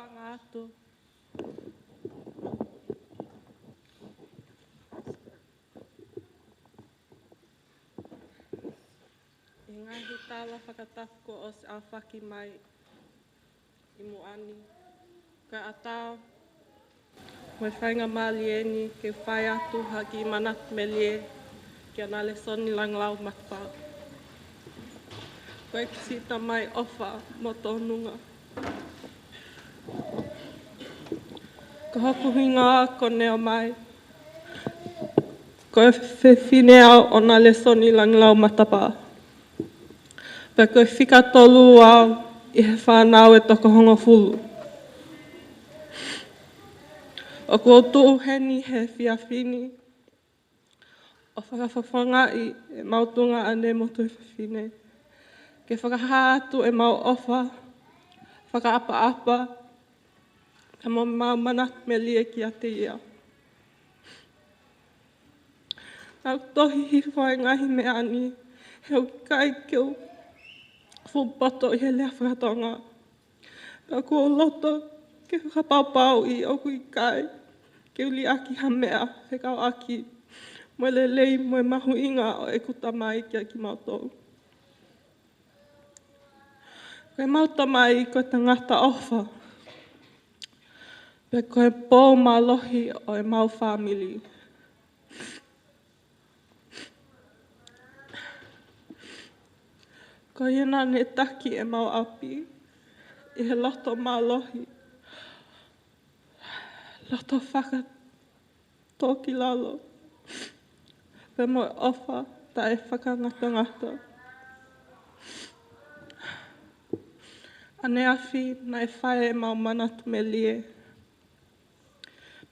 Hanga atu ʻi he ngaahi tala fakatapu kuo ʻosi ʻaofaki mai ʻi muʻa ni, ko e ʻatā mo e faingamālie eni ke fai atu ha kiʻi manatu melie kia Nalesoni Langilau Matapā. Ko e kiʻi tamai ʻofa mo tōnunga. Ko hoku hingoa ko Neomai. Ko e fefine au ʻo Nalesoni Langilau Matapā. Pea ko e fika tolu au ʻi he fānau ʻe toko hongofulu. ʻOku ou tuʻu heni he efiafi ni ʻo fakafofongaʻi ʻemau tuongaʻane mo tuofefine, ke fakahā atu ʻemau ʻofa, fakaʻapaʻapa, pea mo ʻemau manatu melie kiate ia. Naʻá ku tohi hifo ʻa e ngaahi meʻa ni, he ʻoku ʻikai ke u fuʻu poto ʻi he lea faka-Tonga. Pea ʻoku ou loto ke fakapapauʻi ʻoku ʻikai ke u liʻaki ha meʻa fekauʻaki mo e lelei mo e mahuʻinga ʻo ʻeku tamai kia kimautolu. Ko ʻemau tamai ko e tangata ʻofa. Pea ko e pou mālohi ʻo ʻemau fāmili. Ko ia naʻá ne taki ʻemau ʻapi ʻi he loto mālohi, loto fakatōkilalo, pea mo e ʻofa taʻefakangatangata. ʻAneafi naʻe fai ʻemau manatu melie.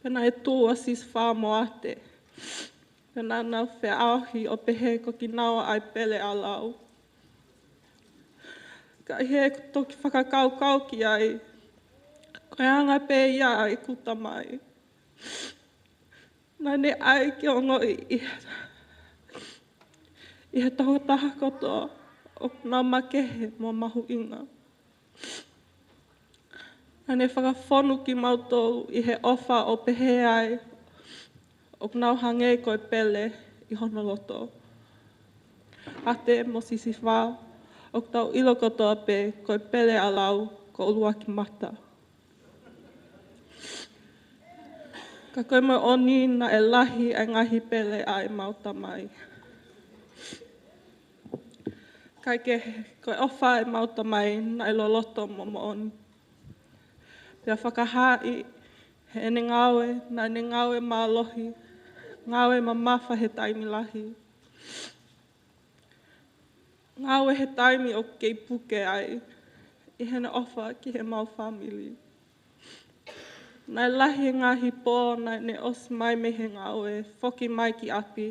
Pea naʻe tuʻu ʻa Sisifā mo ʻAte. Pea naʻa nau feʻaohi ʻo pehē ko kinaua ʻa e pele ʻa Lau. Ka ʻi heʻeku toki fakakaukau ki ai, ko e anga pē ia ʻa ʻeku tamai. Naʻá ne ʻai ke ongoʻi ʻi he, ʻi he tokotaha kotoa ʻoku nau makehe mo mahuʻinga. Naʻá ne fakafonu kimautolu ʻi he ʻofa ʻo pehē ai ʻoku nau hangē ko e pele ʻi hono loto. ʻAte mo Sisifā, ʻoku tau ʻilo kotoa pē ko e pele ʻa Lau ko e ʻuluaki mata. Ka ko e moʻoni naʻe lahi ʻa e ngaahi pele ʻa ʻemau tamai. Kaekehe, ko e ʻofa ʻemau tamai naʻe loloto mo moʻoni. Pea fakahaaʻi heʻene ngāue, naʻá ne ngāue mālohi, ngāue mamafa he taimi lahi. Ngāue he taimi ʻoku kei puke ai ʻi heʻene ʻofa ki heʻemau fāmili. Naʻe lahi e ngaahi pō naʻá ne ʻosi mai mei he ngāue, foki mai ki ʻapi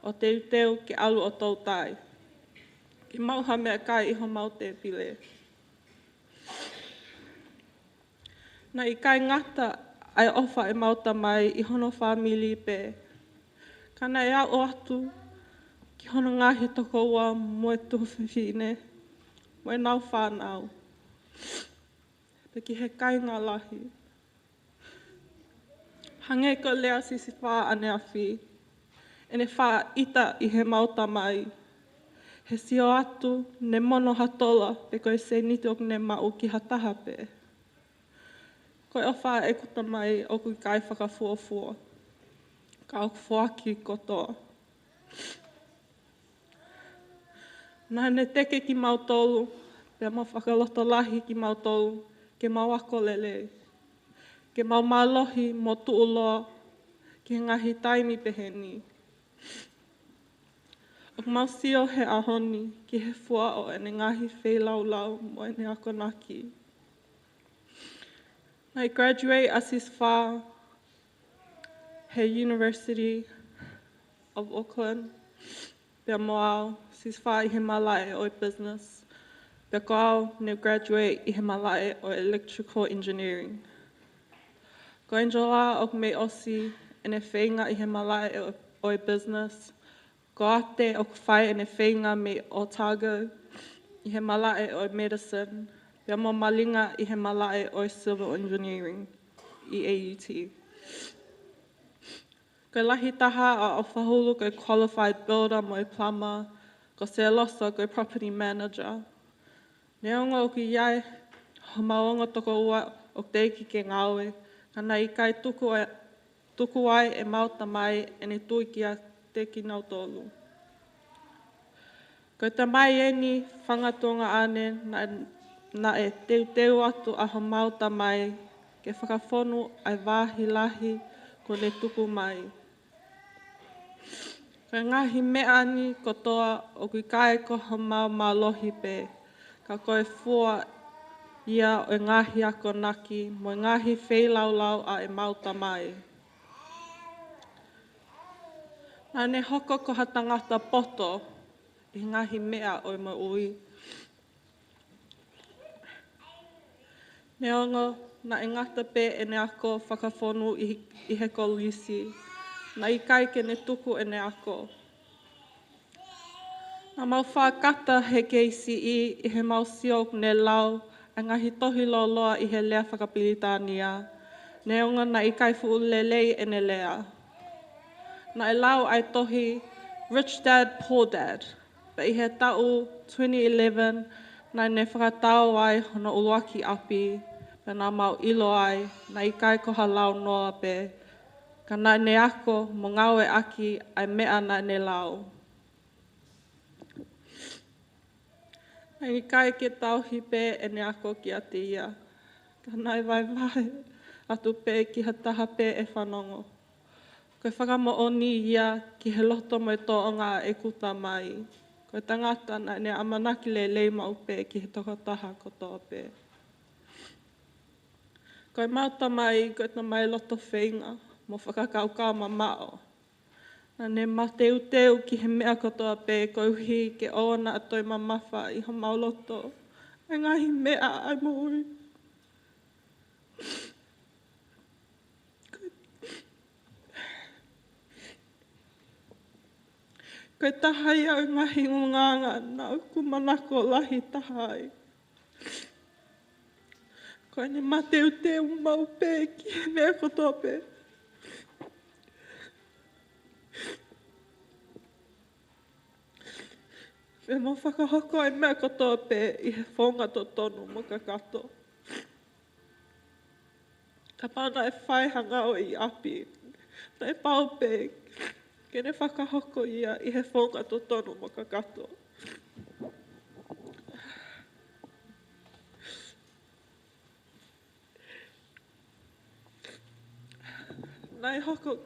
ʻo teuteu ke ʻalu ʻo toutai, ke maʻu ha meʻakai ʻi homau tēpile. Naʻe ʻikai ngata ʻa e ʻofa ʻemau tamai ʻi hono fāmili pē, ka naʻe aʻu atu ki hono ngaahi tokoua mo e tuofefine mo ʻenau fānau, pea ki he kāinga lahi. Hangē ko e lea ʻa Sisifā ʻaneafi, ʻene faʻa ʻita ʻi heʻemau tamai, he sio atu ne mono ha tola pe ko e sēniti ʻoku ne maʻu ki ha taha pē. Ko e ʻofa ʻeku tamai ʻoku ʻikai fakafuofua, ka ʻoku foaki kotoa. Naʻá ne teke kimautolu, pea mo fakalotolahi kimautolu, ke mau ako lelei, ke mau mālohi mo tuʻuloa ki he ngaahi taimi peheni. ʻOku mau sio he ʻaho ni ki he fua ʻo ʻene ngaahi feilaulau mo ʻene akonaki. Naʻe graduate ʻa Sisifā he University of Auckland, pea mo au, Sisifā ʻi he malaʻe ʻo e business, pea ko au ne graduate ʻi he malaʻe ʻo e electrical engineering. Ko Angela ʻoku mei ʻosi ʻene feinga ʻi he malaʻe ʻo, ʻo e business, ko ʻAte ʻoku fai ʻene feinga mei Otago ʻi he malaʻe ʻo e medicine, pea mo Malinga ʻi he malaʻe ʻo e Civil Engineering ʻi A U T. Ko e lahi taha ʻa ʻOfahulu ko e qualified builder mo e plumber, ko Selosa ko e property manager. Neongo ʻoku ʻi ai homau ongo tokoua ʻoku teʻeki ke ngāue, ka naʻe ʻikai tuku e, tuku ai ʻemau tamai ʻene tui kiate kinautolu. Ko e tamai eni fanga tuongaʻane naʻe, naʻe teuteu atu ʻa homau tamai ke fakafonu ʻa e vāhi lahi kuo ne tuku mai. Ko e ngaahi meʻa ni kotoa ʻoku ʻikai ko homau mālohi pē, ka ko e fua ia ʻo e ngaahi akonaki mo e ngaahi feilaulau ʻa ʻemau tamai. Naʻa ne hoko ko ha tangata poto ʻi he ngaahi meʻa ʻo e moʻui. Neongo naʻe ngata pē ʻene ako fakafonu ʻi, ʻi he kolisi, naʻe ʻikai ke ne tuku ʻene ako. Naʻa mau fakakata he K C E ʻi heʻemau sio ʻoku ne lau ʻa e ngaahi tohi lōloa ʻi he lea fakapilitānia, neongo naʻe ʻikai fuʻu lelei ʻene lea. Naʻe lau ʻa e tohi Rich Dad, Poor Dad, pea ʻi he taʻu twenty eleven, naʻa ne fakatau ai hono ʻuluaki ʻapi, pea naʻa mau ʻilo ai naʻe ʻikai ko ha launoa pē, ka naʻa ne ako mo ngāueʻaki ʻa e meʻa naʻa ne lau. Naʻe ʻikai ke tauhi pē ʻene ako kiate ia, ka naʻe vahevahe atu pē ki ha taha pē ʻe fanongo. Ko e fakamoʻoni ia ki he loto mo e tōʻonga ʻeku tamai. Ko e tangata naʻa ne ʻamanaki lelei maʻu pē ki he tokotaha kotoa pē. Ko ʻemau tamai, ko e tamai loto feinga mo fakakaukau mamaʻo. Naʻa ne mateuteu ki he meʻa kotoa pē koeʻuhi ke ʻoua naʻa toe mamafa ʻi homau loto ʻa e ngaahi meʻa ʻa e moʻui. Ko e taha ia ʻo e ngaahi ʻulungaanga naʻa ku manako lahi taha ai. Ko ʻene mateuteu maʻu pē ki he meʻa kotoa pē. Pea mo fakahoko ʻa e meʻa kotoa pē ʻi he founga totonu mo kakato. Kapau naʻe fai ha ngāue ʻi ʻapi, naʻe pau pē ke ne fakahoko ia ʻi he founga totonu mo kakato. Naʻe hoko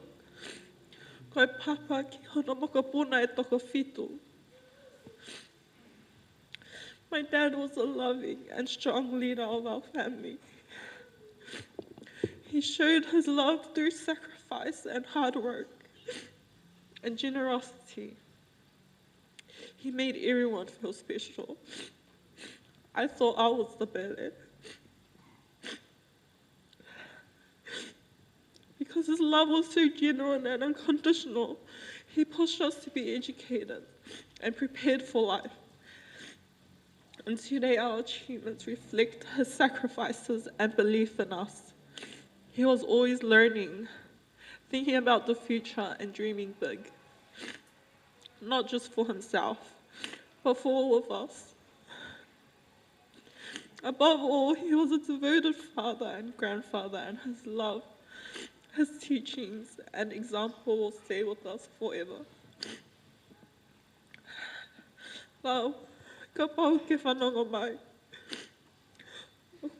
ko e papa ki hono mokopuna ʻe toko fitu. My dad was a loving and strong leader of our family. He showed his love through sacrifice and hard work and generosity. He made everyone feel special. I thought I was the bad. Because his love was so genuine and unconditional, he pushed us to be educated and prepared for life. And today our achievements reflect his sacrifices and belief in us. He was always learning, thinking about the future and dreaming big. Not just for himself, but for all of us. Above all, he was a devoted father and grandfather, and his love, his teachings, and example will stay with us forever. Pau, kapau ke fanongo mai.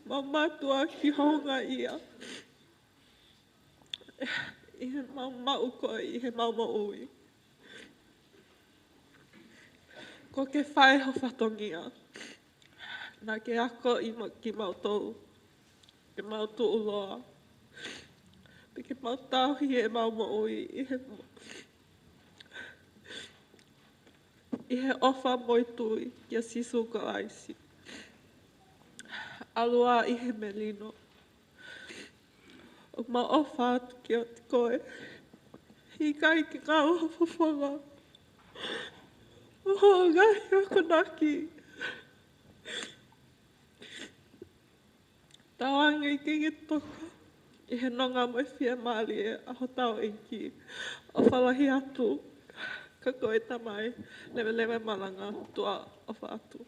Mau mātuʻaki houngaʻia ʻi heʻemau maʻu koe ʻi heʻemau moʻui. Kuo ke fai ho fatongia. Naʻa ke akoʻi ma-, kimautolu ke mau tuʻuloa, pea ke mau tauhi ʻemau moʻui ʻi he mo-, ʻi he ʻofa mo e tui kia Sīsū Kalaisi. ʻAlu ā ʻi he melino. ʻOku mau ʻofa atu kiate koe. He ʻikai ke ngāue ho fofonga mo hoʻo ngaahi akonaki. Tauange ʻEiki ke toka ʻi he nonga mo e fiemālie ʻa hotau ʻEiki. ʻOfa lahi atu, ka ko e Tamai, leveleva e malanga, tuʻa ʻofa atu.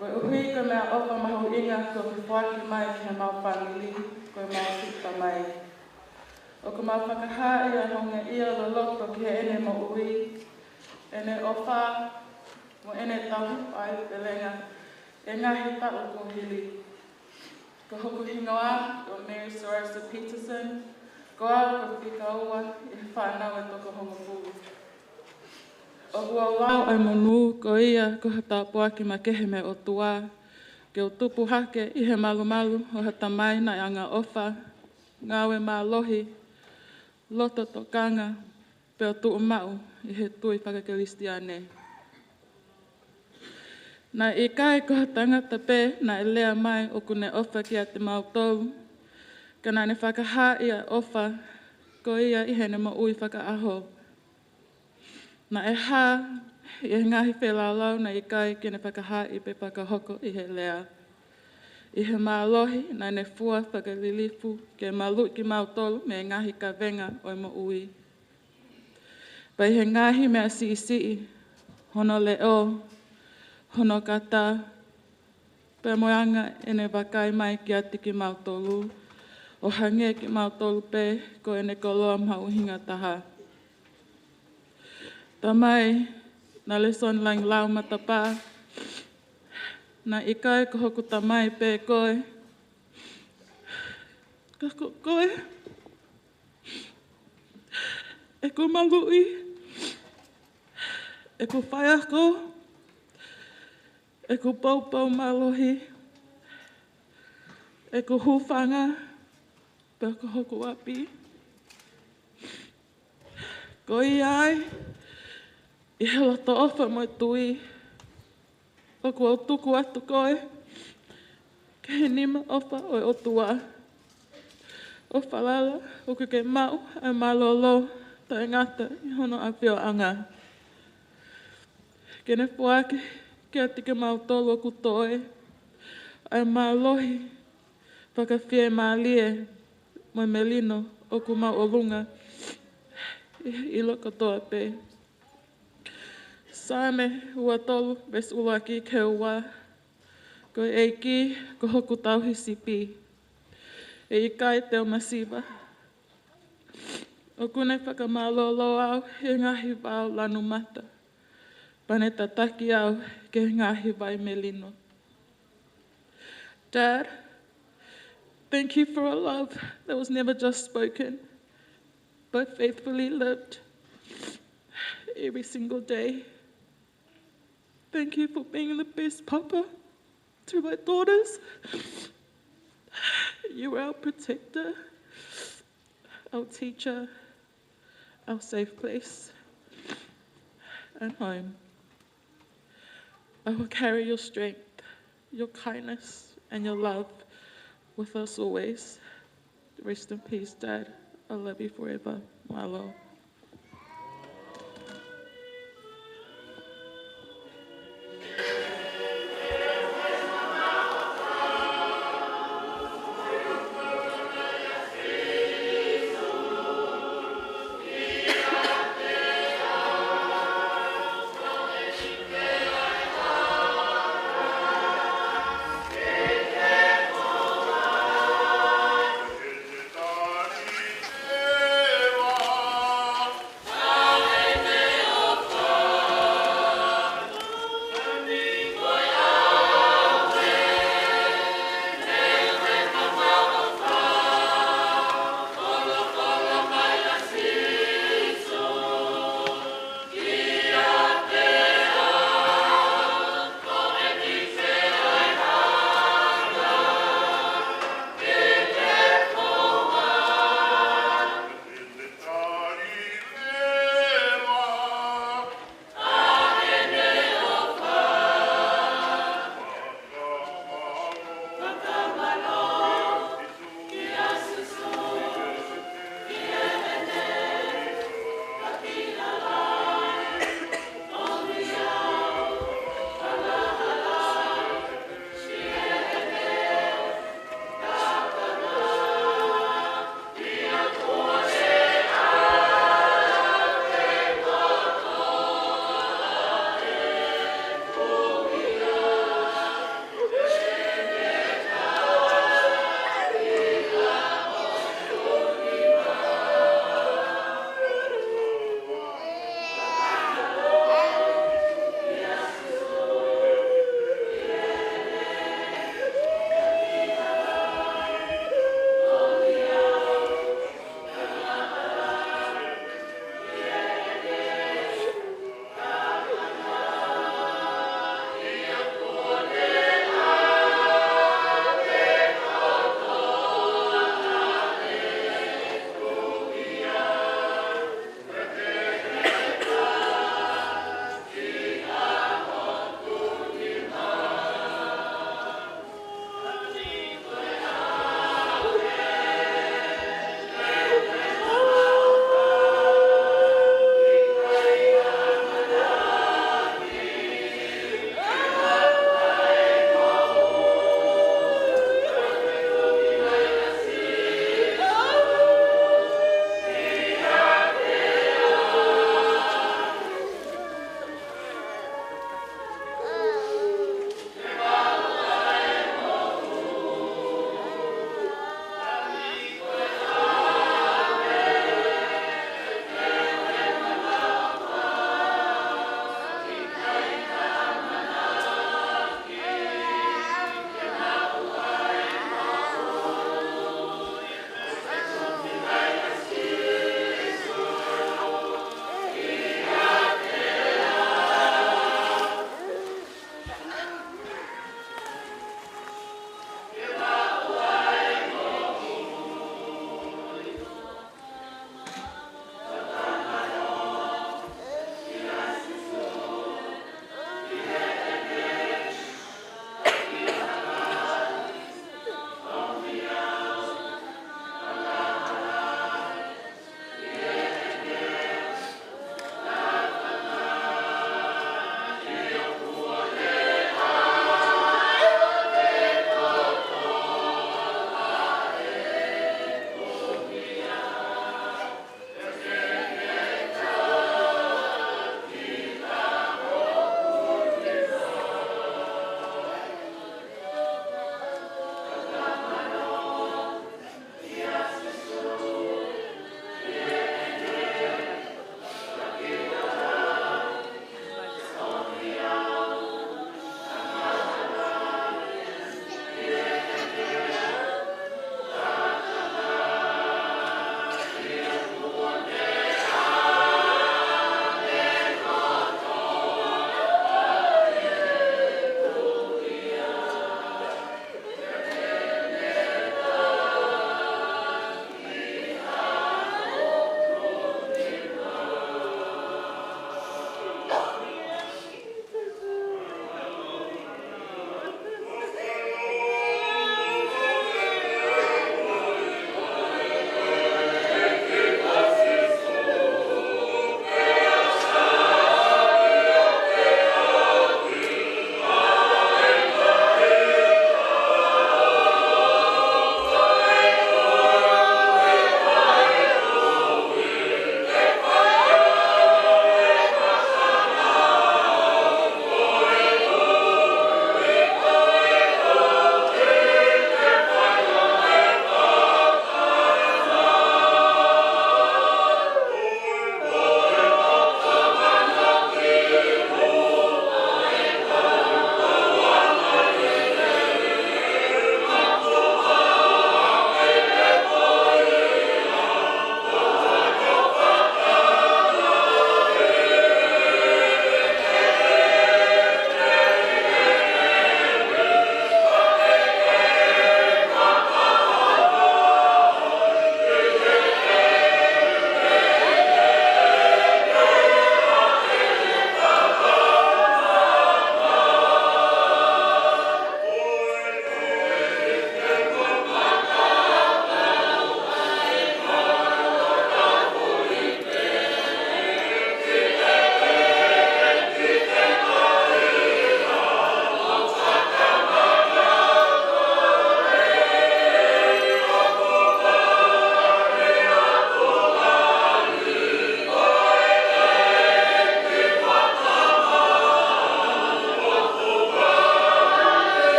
Koeʻuhi ko e meʻaʻofa mahuʻinga kuo ke foaki mai ki heʻemau fāmili, ko ʻemau siʻi tamai. ʻOku mau fakahaaʻi ʻa e houngaʻia loloto ki heʻene moʻui, ʻene ʻofa, mo ʻene tauhi faivelenga ʻi he ngaahi taʻu kuo hili. Ko hoku hingoa ko Mary Sorasa Peterson, ko au ko e fika ua ʻi he fānau ʻe toko hongofulu. ʻOku ou lau ʻa e monū ko ia ko ha tāpuaki makehe mei he ʻOtua, ke u tupu hake ʻi he malumalu ʻo ha tamai naʻe angaʻofa, ngāue mālohi, loto tokanga, pea tuʻumaʻu ʻi he tui fakakalisitiane. Naʻe ʻikai ko ha tangata pē naʻe lea mai ʻoku ne ʻofa kiate kimautolu, ka naʻa ne fakahaaʻi ʻa e ʻofa ko ia ʻi heʻene moʻui fakaʻaho. Naʻe hā ʻi he ngaahi feilaulau naʻe ʻikai ke ne fakahaaʻi pe fakahoko ʻi he lea. ʻI he mālohi naʻa ne fua fakalilifu ke maluʻi kimautolu mei he ngaahi kavenga ʻo e moʻui. Pea ʻi he ngaahi meʻa siʻisiʻi, hono leʻo, hono kata, pea mo e anga ʻene vakai mai kiate kimautolu, ʻo hangē kimautolu pē ko ʻene koloa mahuʻinga taha. Tamai, naʻe lēsoni langilangi matapā, naʻe ʻikai ko hoku tamai pē koe, ka ko koe ʻeku maluʻi, ʻeku faiako, ʻeku poupou mālohi, ʻeku hūfanga, pea ko hoku ʻapi. Ko ia ai, ʻi he loto ʻofa mo e tui, ʻoku ou tuku atu koe ki he nima ʻofa ʻo e ʻOtua, ʻo falala ʻoku ke maʻu ʻa e mālōlō taʻengata ʻi hono ʻafioʻanga. Ke ne foaki kiate kimautolu ʻoku toe ʻa e mālohi fakafiemālie mo e melino ʻoku mau ʻolunga ʻi he ʻilo kotoa pē. Saame ua tolu, veesi ʻuluaki ki he ua. Ko e ʻEiki ko hoku tauhi sipi, ʻe ʻikai te u masiva. ʻOku ne fakamālōlō au ʻi he ngaahi vao lanu mata, pea ne tataki au ki he ngaahi vai melino. Dad, thank you for a love that was never just spoken, but faithfully lived every single day. Thank you for being the best papa to my daughters. You are our protector, our teacher, our safe place, and home. I will carry your strength, your kindness, and your love with us always. Rest in peace, Dad. I love you forever. Mālō.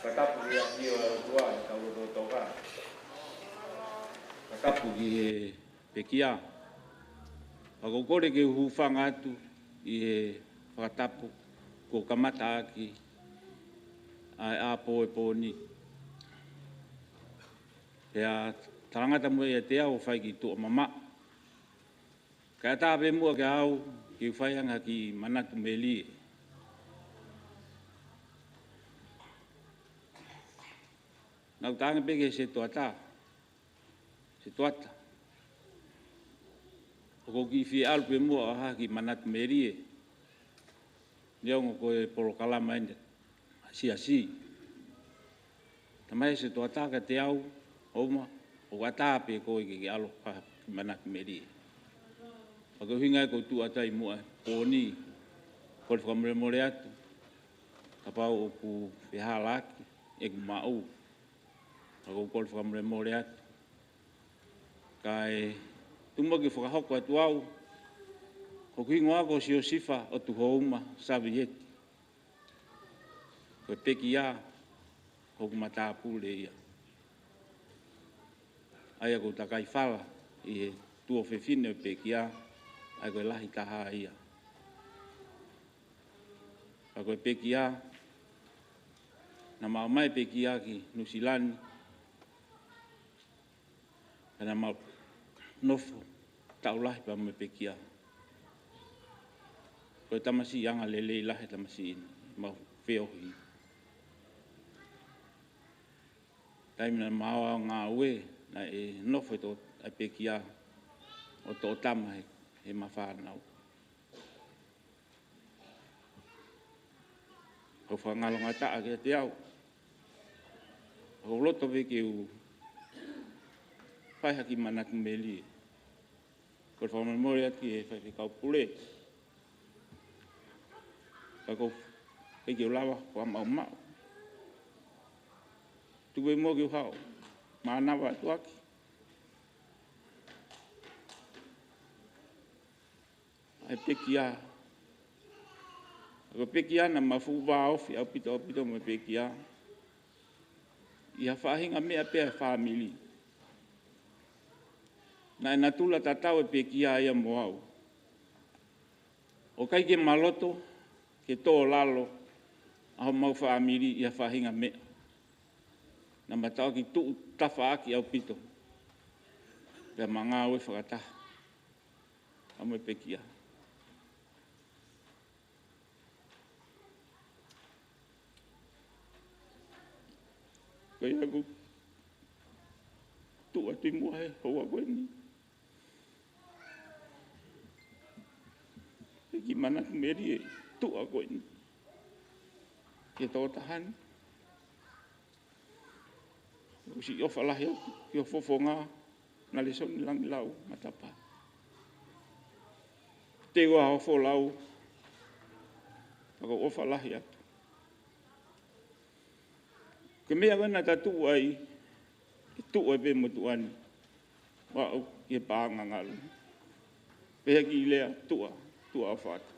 Fakatapu ki he ʻafio ʻa e ʻOtua ʻi hotau lotolotonga. Fakatapu ki he pekia. Pea ʻoku ou kole ke u hūfanga atu ʻi he fakatapu kuo kamata ʻaki ʻa e ʻaho ʻo e pō ni. Pea talangata mo ia ʻiate au ʻo fai ki tuʻa mamaʻo. Kae ʻatā pē muʻa kiate au ke u fai ange ha kiʻi manatu melie. Naʻa ku talaange pē ki he setuata, setuata, ʻoku ou kiʻi fie ʻalu pē muʻa ʻo ʻai ha kiʻi manatu melie. Neongo ko e polokalama eni ʻa e siasi. Talamai ʻe he setuata kiate au, ʻOuma, ʻoku ʻatā pē koe ke ke ʻalu ʻo fai ha kiʻi manatu melie. Pea ko e ʻuhinga ia ʻoku ou tuʻu atu ai muʻa he pō ni, kole fakamolemole atu kapau ʻoku fehālaaki ʻeku maʻu. Pea ʻoku ou kole fakamolemole atu. Kae tuku muʻa ke u fakahoko atu au, ko hoku hingoa ko Siosifa ʻOtuhouma Savieti. Ko e pekia, ko hoku matāpule ia. ʻA ia ʻoku ou takai fala ʻi he tuofefine ʻo e pekia, ʻa ia ko e lahi taha ia. Pea ko e pekia, naʻa mau ō mai pekia ki Nuʻusila ni, pea naʻa mau nofo taʻu lahi pea mo e pekia. Ko e tamasiʻi angalelei lahi e tamasiʻi ni, mau feohi. Taimi naʻa mau ō ʻo ngāue, naʻe nofo e toʻo-, ʻa e pekia ʻo toʻo tama he, he ma fānau. ʻOku fakangalongataʻa kiate au. ʻOku ou loto pē ke u fai ha kiʻi manatu melie. Kole fakamolemole atu ki he faifekau pule. Ka ʻoku ou, ʻikai ke u lava fakamaʻumaʻu. Tuku pē muʻa ke u haʻu ʻo mānava atu ʻaki ʻa e pekia. Ko e pekia naʻa ma fuʻu vāofi ʻaupito, ʻaupito mo e pekia ʻi ha faʻahinga meʻa pē ʻa e fāmili. Naʻe natula tatau e pekia ia mo au. ʻOku ʻikai ke ma loto ke tō lalo ʻa homau fāmili ʻi ha faʻahinga meʻa. Naʻa ma taʻoki tuʻu tafaʻaki ʻaupito pea ma ngāue fakataha ʻa mo e pekia. Ko ia ʻoku ou tuʻu atu ʻi muʻa he houa ko eni. He kiʻi manatu melie ʻi he tuʻa ko eni. Ki he tokotaha ni. ʻOsi ʻofa lahi atu ki ho fofonga, Nalesoni Langilau Matapa. Te ua ho folau, pea ʻoku ou ʻofa lahi atu. Ko e meʻa ko ē naʻa ta tuʻu ai, ʻi tuʻa pē mo tuʻa ni. Ua au ki he paʻanga ngalu. Pehē ki he lea, tuʻa, tuʻa ʻofa atu.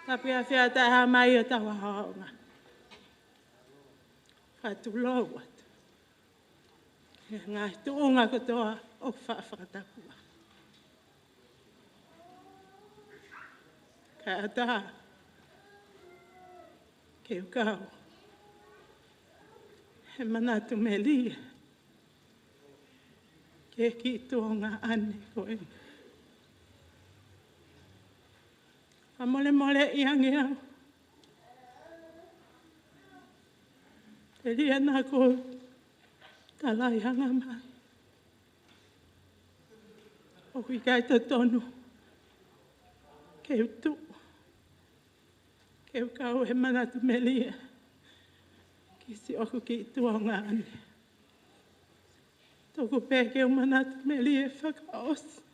Ka pea fea taha mai ʻo tau aonga. Ka tulou atu. He ngaahi tuʻunga kotoa ʻoku faʻa fakatakua. Kae ʻatā ke u kau he manatu melie ki he kiʻi tuongaʻane ko eni. Fakamolemoleʻi ange au. Telia naʻa ku talaʻehanga mai. ʻOku ʻikai totonu ke u tuʻu, ke u kau he manatu melie ki siʻoku kiʻi tuongaʻane. Tuku pē ke u manatu melie fakaʻosi.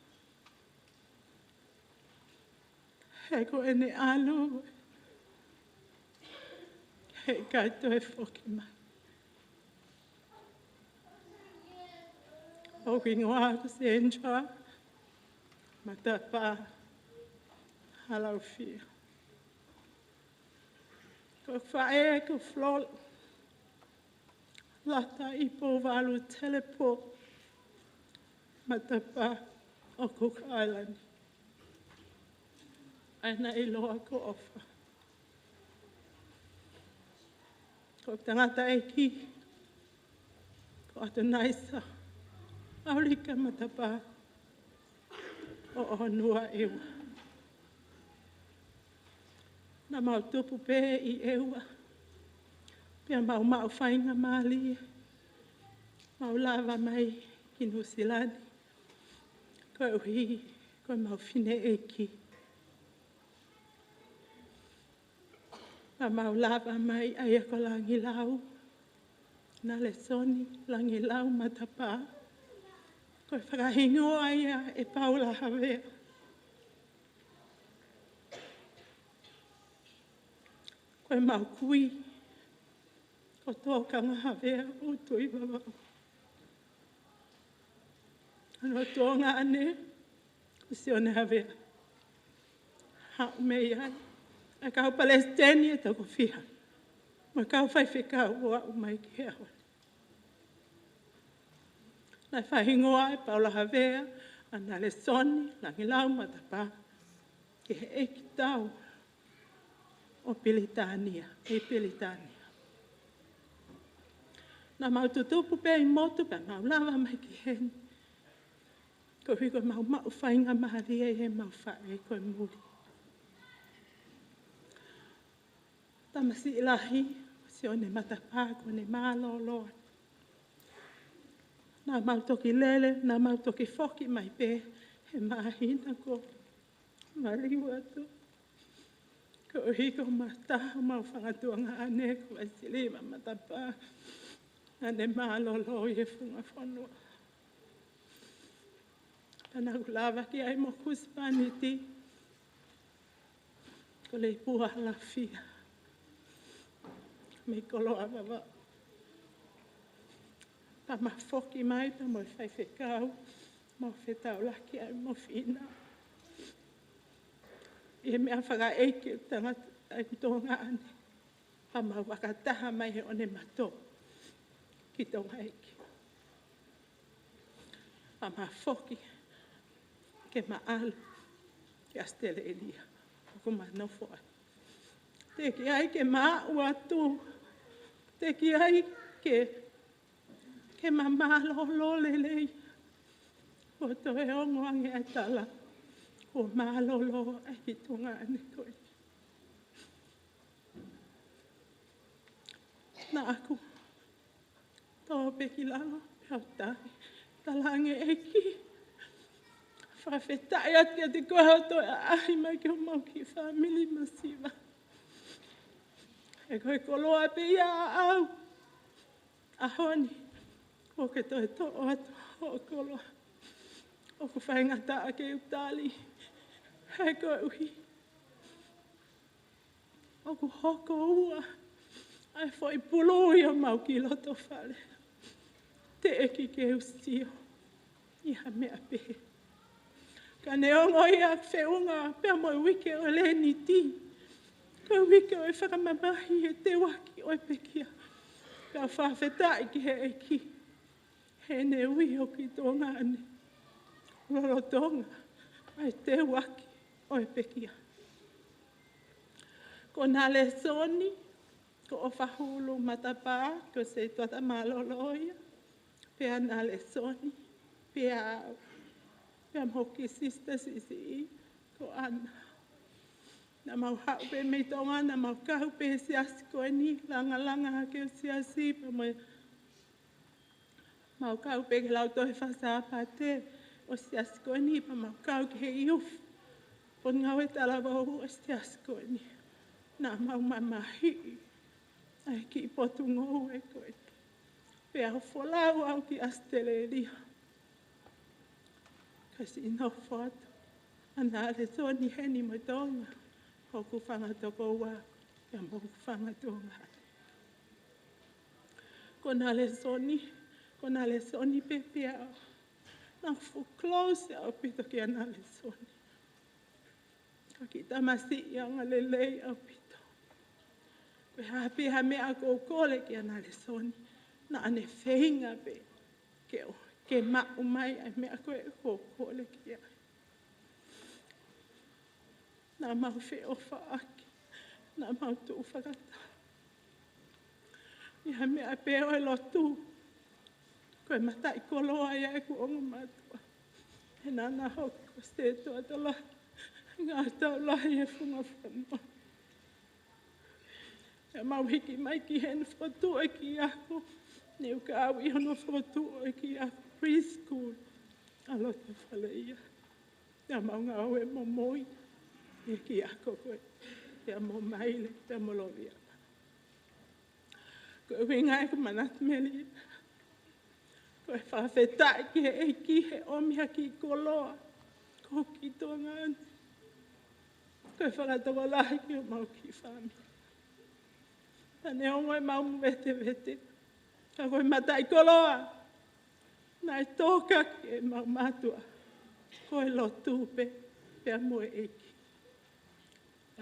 He ko ʻene ʻalu, heʻikai toe foki mai. ʻOku hingoa ko Sandra Matapā Halaufia. Ko e faʻē ko Flora Lata ʻi Pouvalu Telepō Matapā ʻo Cook Island. ʻA ia naʻe ʻiloa ko ʻOfa. Ko e tangataʻeiki ko ʻAtonaisa ʻAulika Matapā ʻo ʻOhonua ʻEua. Naʻa mau tupu pē ʻi ʻEua. Pea mau maʻu faingamālie. Mau lava mai ki Nuʻusila ni. Koeʻuhi ko ʻemau fineʻeiki. Naʻa mau lava mai ʻa ia ko Langilau. Nalesoni Langilau Matapā. Ko e fakahingoa ia ʻe Paula Havea. Ko ʻemau kui ko Tokanga Havea ʻo Tuʻivavau. Hono tuongaʻane ko Sione Havea. Haʻu mei ai ʻa e kau palesiteni ʻe toko fiha mo e kau faifekau ʻo aʻu mai ki he ʻaho ni. Naʻe fakahingoa ʻe Paula Havea ʻa Nalesoni Langilau Matapā ki he ʻeikitau ʻo Pilitānia, ʻi Pilitānia. Naʻa mau tutupu pē ʻi motu pea mau lava mai ki heni. Koeʻuhi ko ʻemau maʻu faingamālie ʻi heʻemau faʻē ko e muli. Tamasiʻi lahi, Sione Matapā, kuo ne mālōlō. Naʻa mau toki lele, naʻa mau toki foki mai pē he māhina kuo maliu atu. Koeʻuhi ko e mata homau fanga tuongaʻane ko Vaisiliva Matapā, naʻa ne mālōlō ʻi he funga fonua. Pea naʻa ku lava ki ai mo hoku husepāniti ko Leipua Halafia mei Koloa Vavaʻu. Pea ma foki mai pea mo e faifekau, mau fetaulaki ai mo Fina ʻi he meʻa fakaʻeiki ʻo e tangata ʻa e tuongaʻane. Pea mau fakataha mai he ʻonematō ki Tongaʻeiki. Pea ma foki ke ma ʻalu ki ʻAositelēlia ʻoku ma nofo ai. Teʻeki ai ke ma aʻu atu. Teʻeki ai ke, ke ma mālōlō lelei. Kuo toe ongo ange ʻa e tala kuo mālōlō ʻa e kiʻi tuongaʻane ko ē. Naʻa ku tō pē ki lalo pea u tali, talaange, ʻEiki, fakafetaʻi atu kiate koe hoʻo toe ʻaʻahi mai ki homau kiʻi fāmili masiva. He ko e koloa pē ia ʻaʻau. ʻAho ni kuo ke toe toʻo atu hoʻo koloa. ʻOku faingataʻa ke u tali, he koeʻuhi ʻoku hoko ua ʻa e foʻi pulu ʻi homau kiʻi loto fale. Teʻeki ke u sio ʻi ha meʻa pehē. Ka neongo ia, feʻunga pea mo e uike ʻo e Leniti, Ko e uike ʻo e fakamamahi he teuaki ʻo e pekia. Ka fakafetaʻi ki he ʻEiki. He ne ui hoku kiʻi tuongaʻane. Lolotonga ʻa e teuaki ʻo e pekia. Ko Nalesoni, ko ʻOfahulu Matapā, ko e setuata mālōlō ia. Pea Nalesoni, pea au. Pea mo hoku kiʻi sisitā siʻisiʻi, ko ʻAna. Naʻa mau haʻu pē mei Tonga, naʻa mau kau pē he siasi ko eni, langalanga hake ʻo e siasi, pea mo e mau kau pē ki he lautohi faka-Sāpate ʻo e siasi ko eni, pea mau kau ki he youth. Potungāue talavou ʻo e siasi ko eni. Naʻa mau mamahiʻi ʻa e kiʻi potungāue ko eni. Pea u folau au ki ʻAositelēlia. Ka siʻi nofo atu ʻa Nalesoni heni mo Tonga, hoku fanga tokoua, pea mo hoku fanga tuongaʻane. Ko Nalesoni, ko Nalesoni pē pea au. Naʻa ku fuʻu close ʻaupito kia Nalesoni. Ko e kiʻi tamasiʻi angalelei ʻaupito. Ko e hā pē ha meʻa ʻoku ou kole kia Nalesoni, naʻa ne feinga pē ke, ke maʻu mai ʻa e meʻa ko ē ʻoku ou kole ki ai. Naʻa mau feʻofaʻaki, naʻa mau tuʻu fakataha. ʻI ha meʻa pē ʻo e lotu, ko e mataʻikoloa ia ʻeku ongo mātuʻa. He naʻa na hoko ko e setuata lahi, ngaahi taʻu lahi he funga fonua. Naʻa mau hiki mai ki heni fokotuʻu e kiʻi ako, ne u kau ʻi hono fokotuʻu e kiʻi ako preschool ʻa Lotofaleia. Naʻa mau ngāue mo Moi he kiʻi ako ko ē, pea mo Maile, pea mo Loviana. Ko e ʻuhinga ʻeku manatu meli, ko e fakafetaʻi ki he ʻEiki he ʻomi ha kiʻi koloa ko hoku kiʻi tuongaʻane. Ko e fakatokolahi ki homau kiʻi fāmili. Naʻa ne ongo ʻemau vetevete, ka ko e mataʻikoloa naʻe tōkaki ʻemau mātuʻa, ko e lotu pē, pea mo e ʻEiki.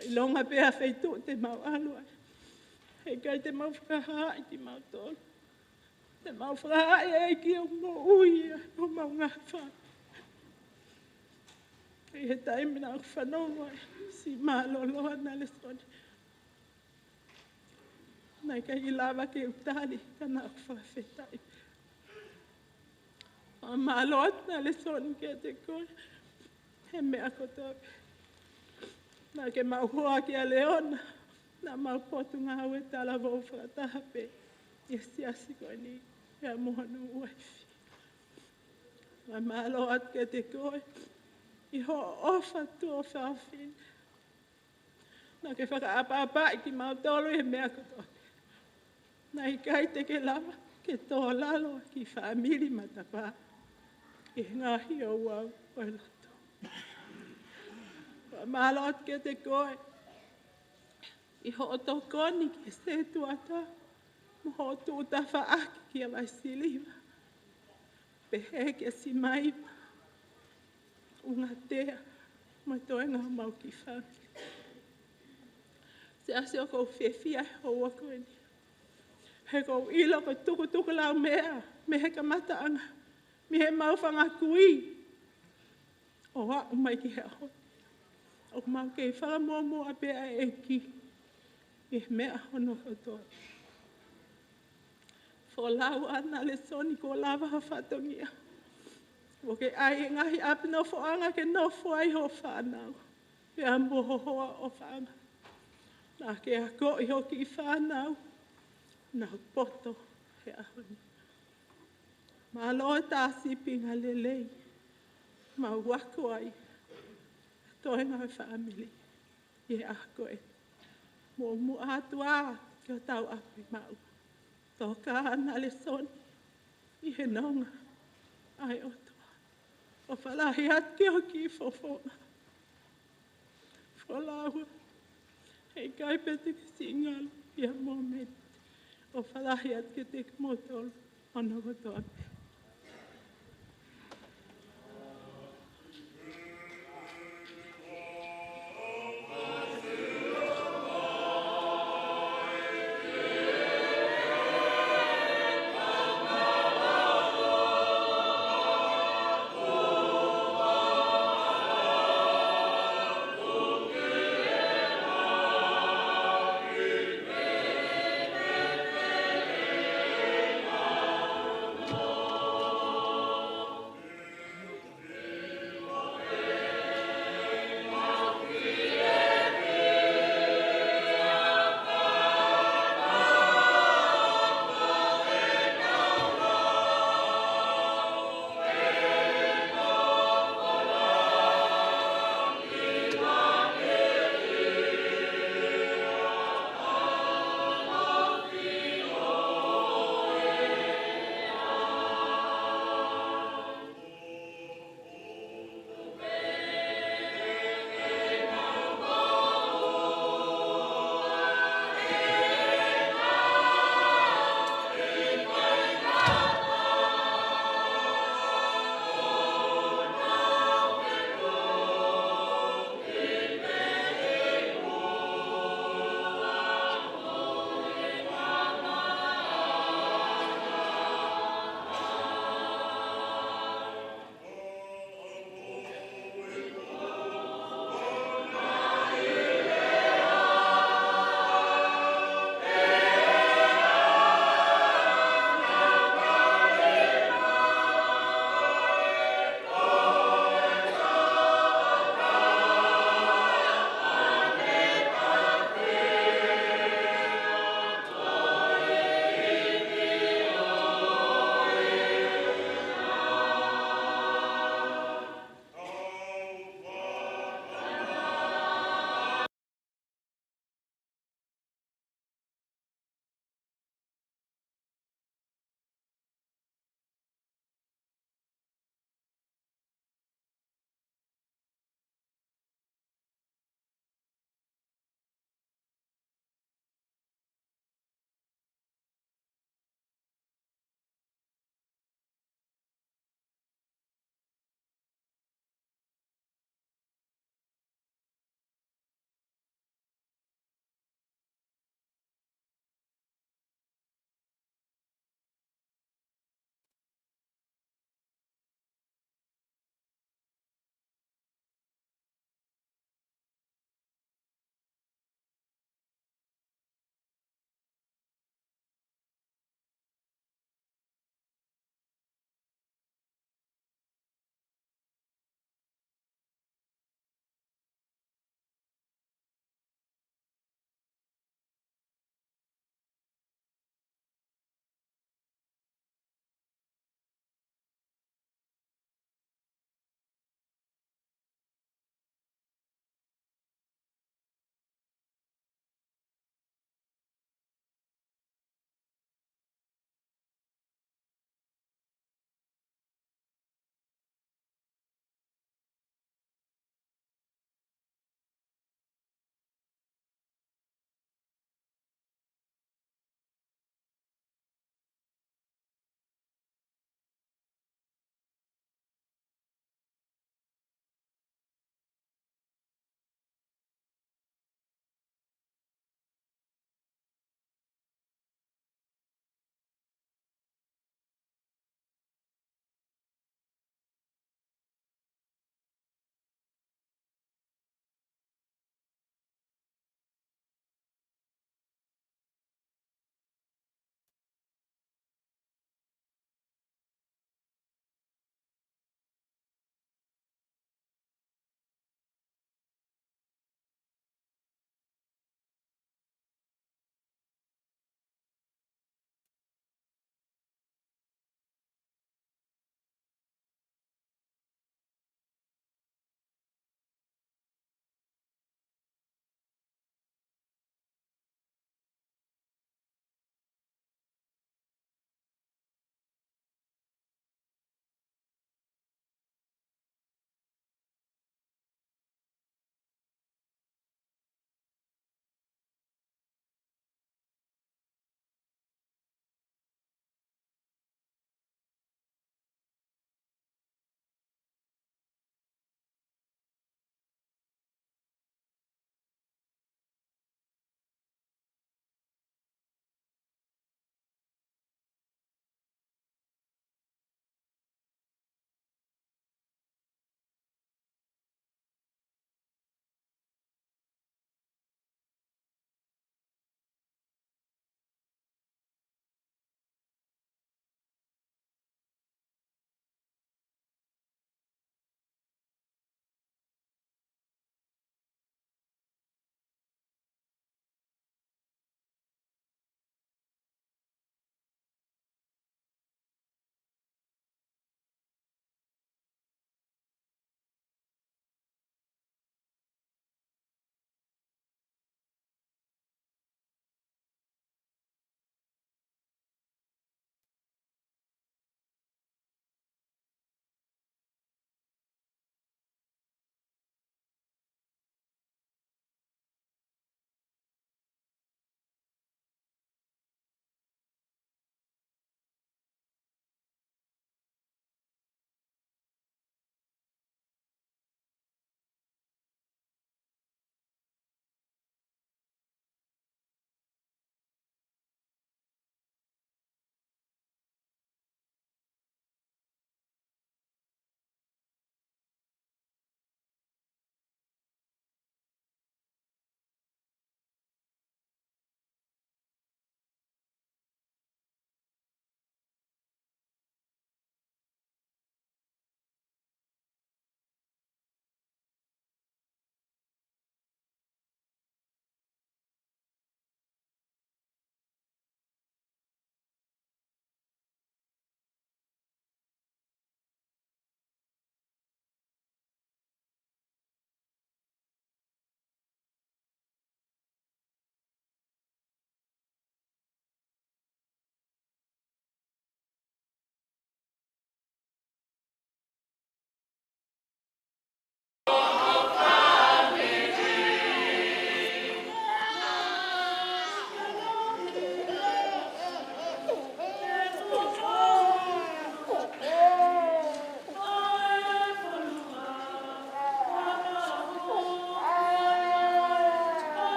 ʻIlonga pē ha feituʻu te mau ʻalu ai, heʻikai te mau fakahaaʻi kimautolu. Te mau fakahaaʻi e ʻEiki ʻoku moʻui ʻi homau ngaahi fāmili. ʻI he taimi naʻa ku fanongo ai siʻi mālōlō ʻa Nalesoni, naʻe ʻikai ke lava ke u tali, ka naʻa ku fakafetaʻi pē. Fakamālō atu Nalesoni kiate koe he meʻa kotoa pē. Naʻa ke mau hoa kia Leona, naʻa mau potungāue talavou fakataha pē ʻi he siasi ko eni, pea mo hono uaifi. Fakamālō atu kiate koe ʻi hoʻo ʻofa tuofāfine. Naʻa ke fakaʻapaʻapaʻi kimautolu he meʻa kotoa pē. Naʻe ʻikai te ke lava ke tō lalo ki he fāmili Matapā ʻi he ngaahi ouau ʻo e lotu. Fakamālō atu kiate koe ʻi hoʻo tokoni ki he setuata mo hoʻo tuʻu tafaʻaki kia Vaisiliva, pehē kia Simaiva, Ungatea, mo e toenga homau kiʻi fāmili. Siasi, ʻoku ou fiefia he houa ko eni, he ʻoku ou ʻilo ko e tukutuku laumeʻa mei he kamataʻanga, mei heʻemau fanga kui ʻo aʻu mai ki he ʻaho ni, ʻoku mau kei fakamuʻomuʻa pē ʻa e ʻEiki ʻi he meʻa hono kotoa. Folau ʻa Nalesoni kuo lava ha fatongia. ʻOku ke ʻai e ngaahi ʻapi nofoʻanga ke nofo ai hoʻo fānau, pea mo ho hoa ʻofaʻanga. Naʻa ke akoʻi hoʻo kiʻi fānau, naʻa nau poto he ʻaho ni. Mālō e tā sīpinga lelei mau ako ai, toenga e fāmili ʻi he ʻaho ko ē. Muʻomuʻa atu ā ki hotau ʻapi maʻu. Toka ʻa Nalesoni ʻi he nonga ʻa e ʻOtua. ʻOfa lahi atu ki hoʻo kiʻi fofonga. Folau ā, heʻikai pē te ke siʻi ngalu ʻi ha mōmeniti. ʻOfa lahi atu kiate kimoutolu hono kotoa pē.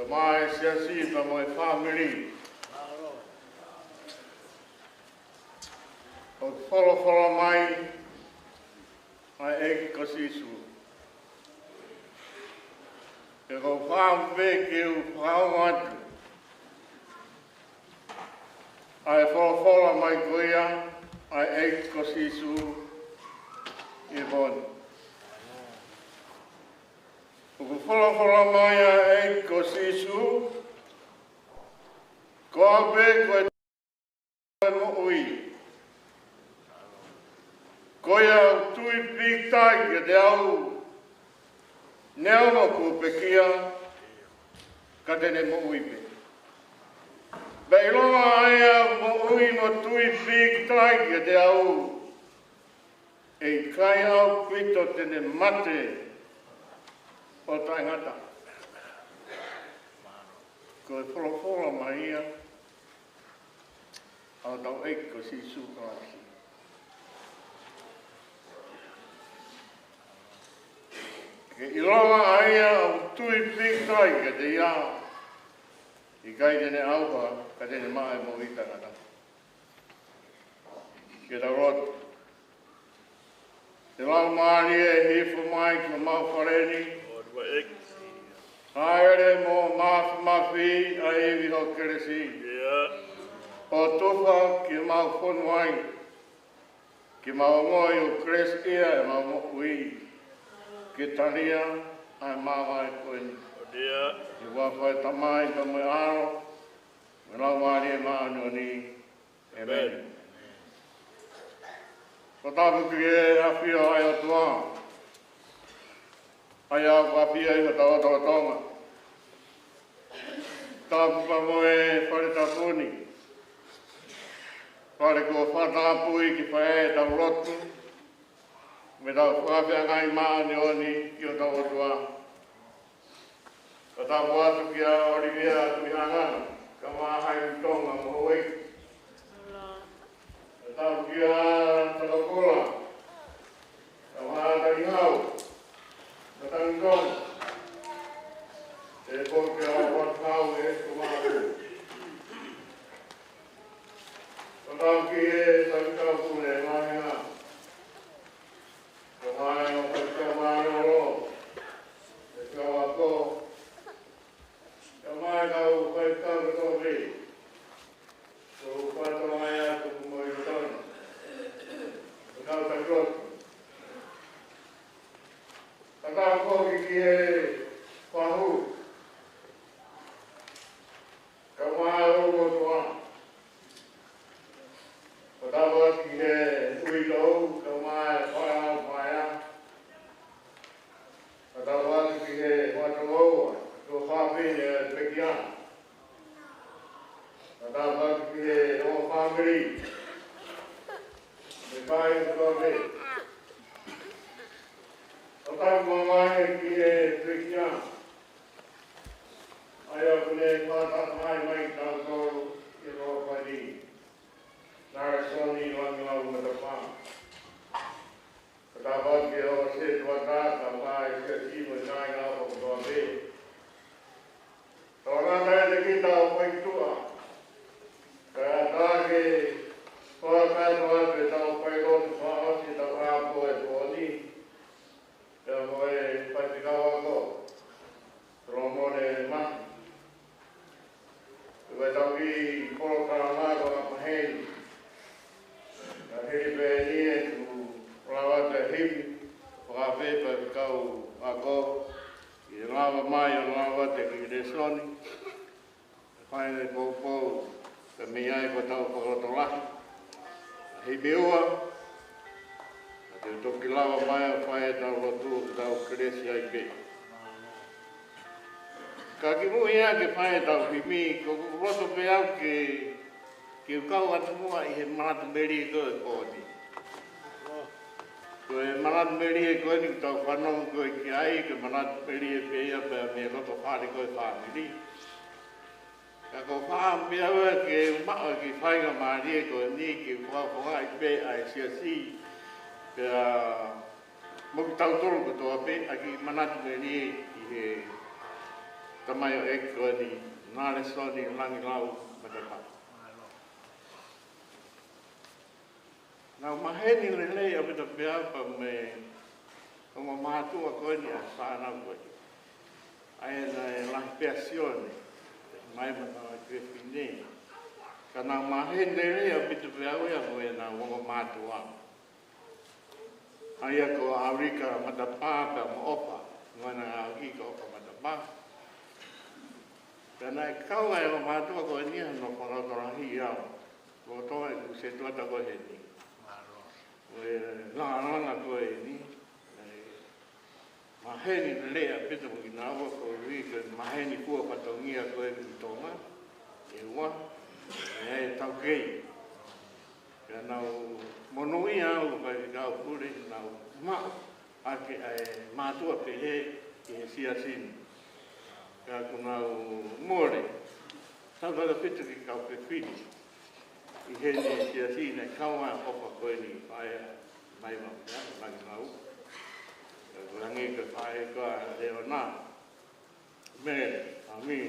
Maʻa e siasi pea mo e fāmili. ʻOku folofola mai ʻa e ʻEiki ko Sīsū. Pea ʻoku ou fakaʻamu pē ke u fakaongo atu ʻa e folofola mai ko ia ʻa e ʻEiki ko Sīsū ʻi he pō ni. ʻOku folofola mai ʻa e ʻEiki ko Sīsū, ko au pē ko e moʻui. Ko ia ʻoku tui pīkitai kiate au, neongo kuo pekia, ka te ne moʻui pē. Pea ʻilonga ʻa ia ʻoku moʻui mo tui pīkitai kiate au, ʻe ʻikai ʻaupito te ne mate ʻo taʻengata. Ko e folofola mai ia ʻa hotau ʻEiki ko Sīsū Kalaisi. Ke ʻilonga ʻa ia ʻoku tui pīkitai kiate ia, ʻikai te ne ʻauha, ka te ne maʻu e moʻui taʻengata. Ke tau lotu. ʻE Laumālie, hifo mai ki homau fale ni. Hāʻele mo māfimafi ʻa e ivi ho kelesi. ʻO tufa ki homau fonu ai. Ke mau ongoʻi ʻoku kelesiʻia ʻemau moʻui. Ke talia ʻa e māvae ko eni. ʻI he huafa ʻo e Tamai pea mo e ʻAlo, mo e Laumālie Māʻoniʻoni. ʻĒmeni. Ko e tapu ki he ʻafio ʻa e ʻOtua, ʻa ia ʻoku ʻafio ʻi hotau lotolotonga. Tapu pea mo e fale tapu ni. Fale kuo fakatapui ke fai ai ʻetau lotu mo ʻetau fakafeangai māʻoniʻoni ki hotau ʻOtua. Ko e tapu atu kia ʻOlivia Tuʻihaʻangana, kae ʻumaʻā Haʻi Tonga mo Houʻeiki. Ko e tapu kia Takapula, kae ʻumaʻā Talihau, mo Tangitonga. Pea pehē kia Watuhau ʻe Tuʻumaʻu. Ko e tapu ki he Faifekau Pule Māhina. Kae ʻumaʻā e kau faifekau mālōlō, e kau ako, kae ʻumaʻā e kau faifekau kotoa pē. Ko e fatongia ia ʻoku mou ʻi hotau, e kau taki lotu. Kae tapu ki he fahu, kae ʻumaʻā e ʻOtua. Ko e tapu ki he uitou, kae ʻumaʻā e faʻahinga paea. Ko e tapu ki he fatongia, ko e fāmili ʻa e pekia. Ko e tapu ki he ongo fāmili, mo e kāinga kotoa pē. Ko e tapu mai ki he pekia, ʻa ia ʻoku ne fakatahaʻi mai kitautolu ʻi he ʻaho ko eni. Nalesoni Langilau Matapā. Ko e tapu ki he ongo sētuata, kae ʻumaʻā e siasi mo e kāinga kotoa pē. Tau ngata ʻiate kita ʻo fai ki tuʻa. Kae ʻatā ke fakakakato atu ʻetau fai lotu fakaʻosi ʻetau ʻaho ko e pō ni. Pea mo e faifekau ako, Solomone Mahi. Ko e tau ki polokalama ko ʻApaheni. Ka hili pē eni ʻe tuku lava atu e himi, fakafeʻao e faifekau ako, ke lava mai ʻo lava atu e kiʻi lēsoni. Fai e poupou, pea mei ai ko ʻetau fakalotolahi. Himi ua, ka te u toki lava mai ʻo fai ʻetau lotu, ʻo tau kelesi ai pē. Ka kimuʻa ke fai ʻetau himi, ko ʻeku loto pē au ke, ke u kau atu muʻa ʻi he manatu melie ko ē ko eni. Ko e manatu melie ko eni ʻoku tau fanongo ko ē ki ai, ko e manatu melie pē ia pea mei he loto fale ko ē fāmili. Ka ʻoku ou fakaʻamu pē au ke maʻu e kiʻi faingamālie ko eni ke fakafofongaʻi pē ʻa e siasi. Pea mo kitautolu kotoa pē ʻa e kiʻi manatu melie ʻi he tamaioʻeiki ko eni, Nalesoni Langilau Matapā. Naʻa ku maheni lelei ʻaupito pē au pea mo e ongo mātuʻa ko eni ʻa e fānau ko eni. ʻA ia naʻe lahi pē ʻa Sione, mai mata ki he fefine. Ka naʻa ku maheni lelei ʻaupito pē au ia mo ʻenau ongo mātuʻa. ʻA ia ko ʻAulika Matapā pea mo ʻOfa, ngana ngā ki ko ʻOfa Matapā. Pea naʻe kau ai ʻa e ongo mātuʻa ko eni ʻi hono fakalotolahiʻi au. Ko e toa e ku se tuata ko eni. Mālō. Ko e langalanga ko eni. Naʻe maheni lelei ʻaupito mo kinaua koeʻuhi ko e maheni fua fatongia ko eni ki Tonga. ʻE ua. ʻE ai e taukei. Pea naʻa ku monūʻia au, Faifekau Pule, naʻa ku maʻu ʻa e, ʻa e mātuʻa pehē ʻi he siasi ni. Ka kuo nau mole, tautautefito ki he kau fefine ʻi heni he siasi ni, kau ai ʻa ʻOfa ko eni, faʻē mai ma, Langilau. Ka ko e hangē ko e faʻē ko ē ʻa Leona, Mele, Ami,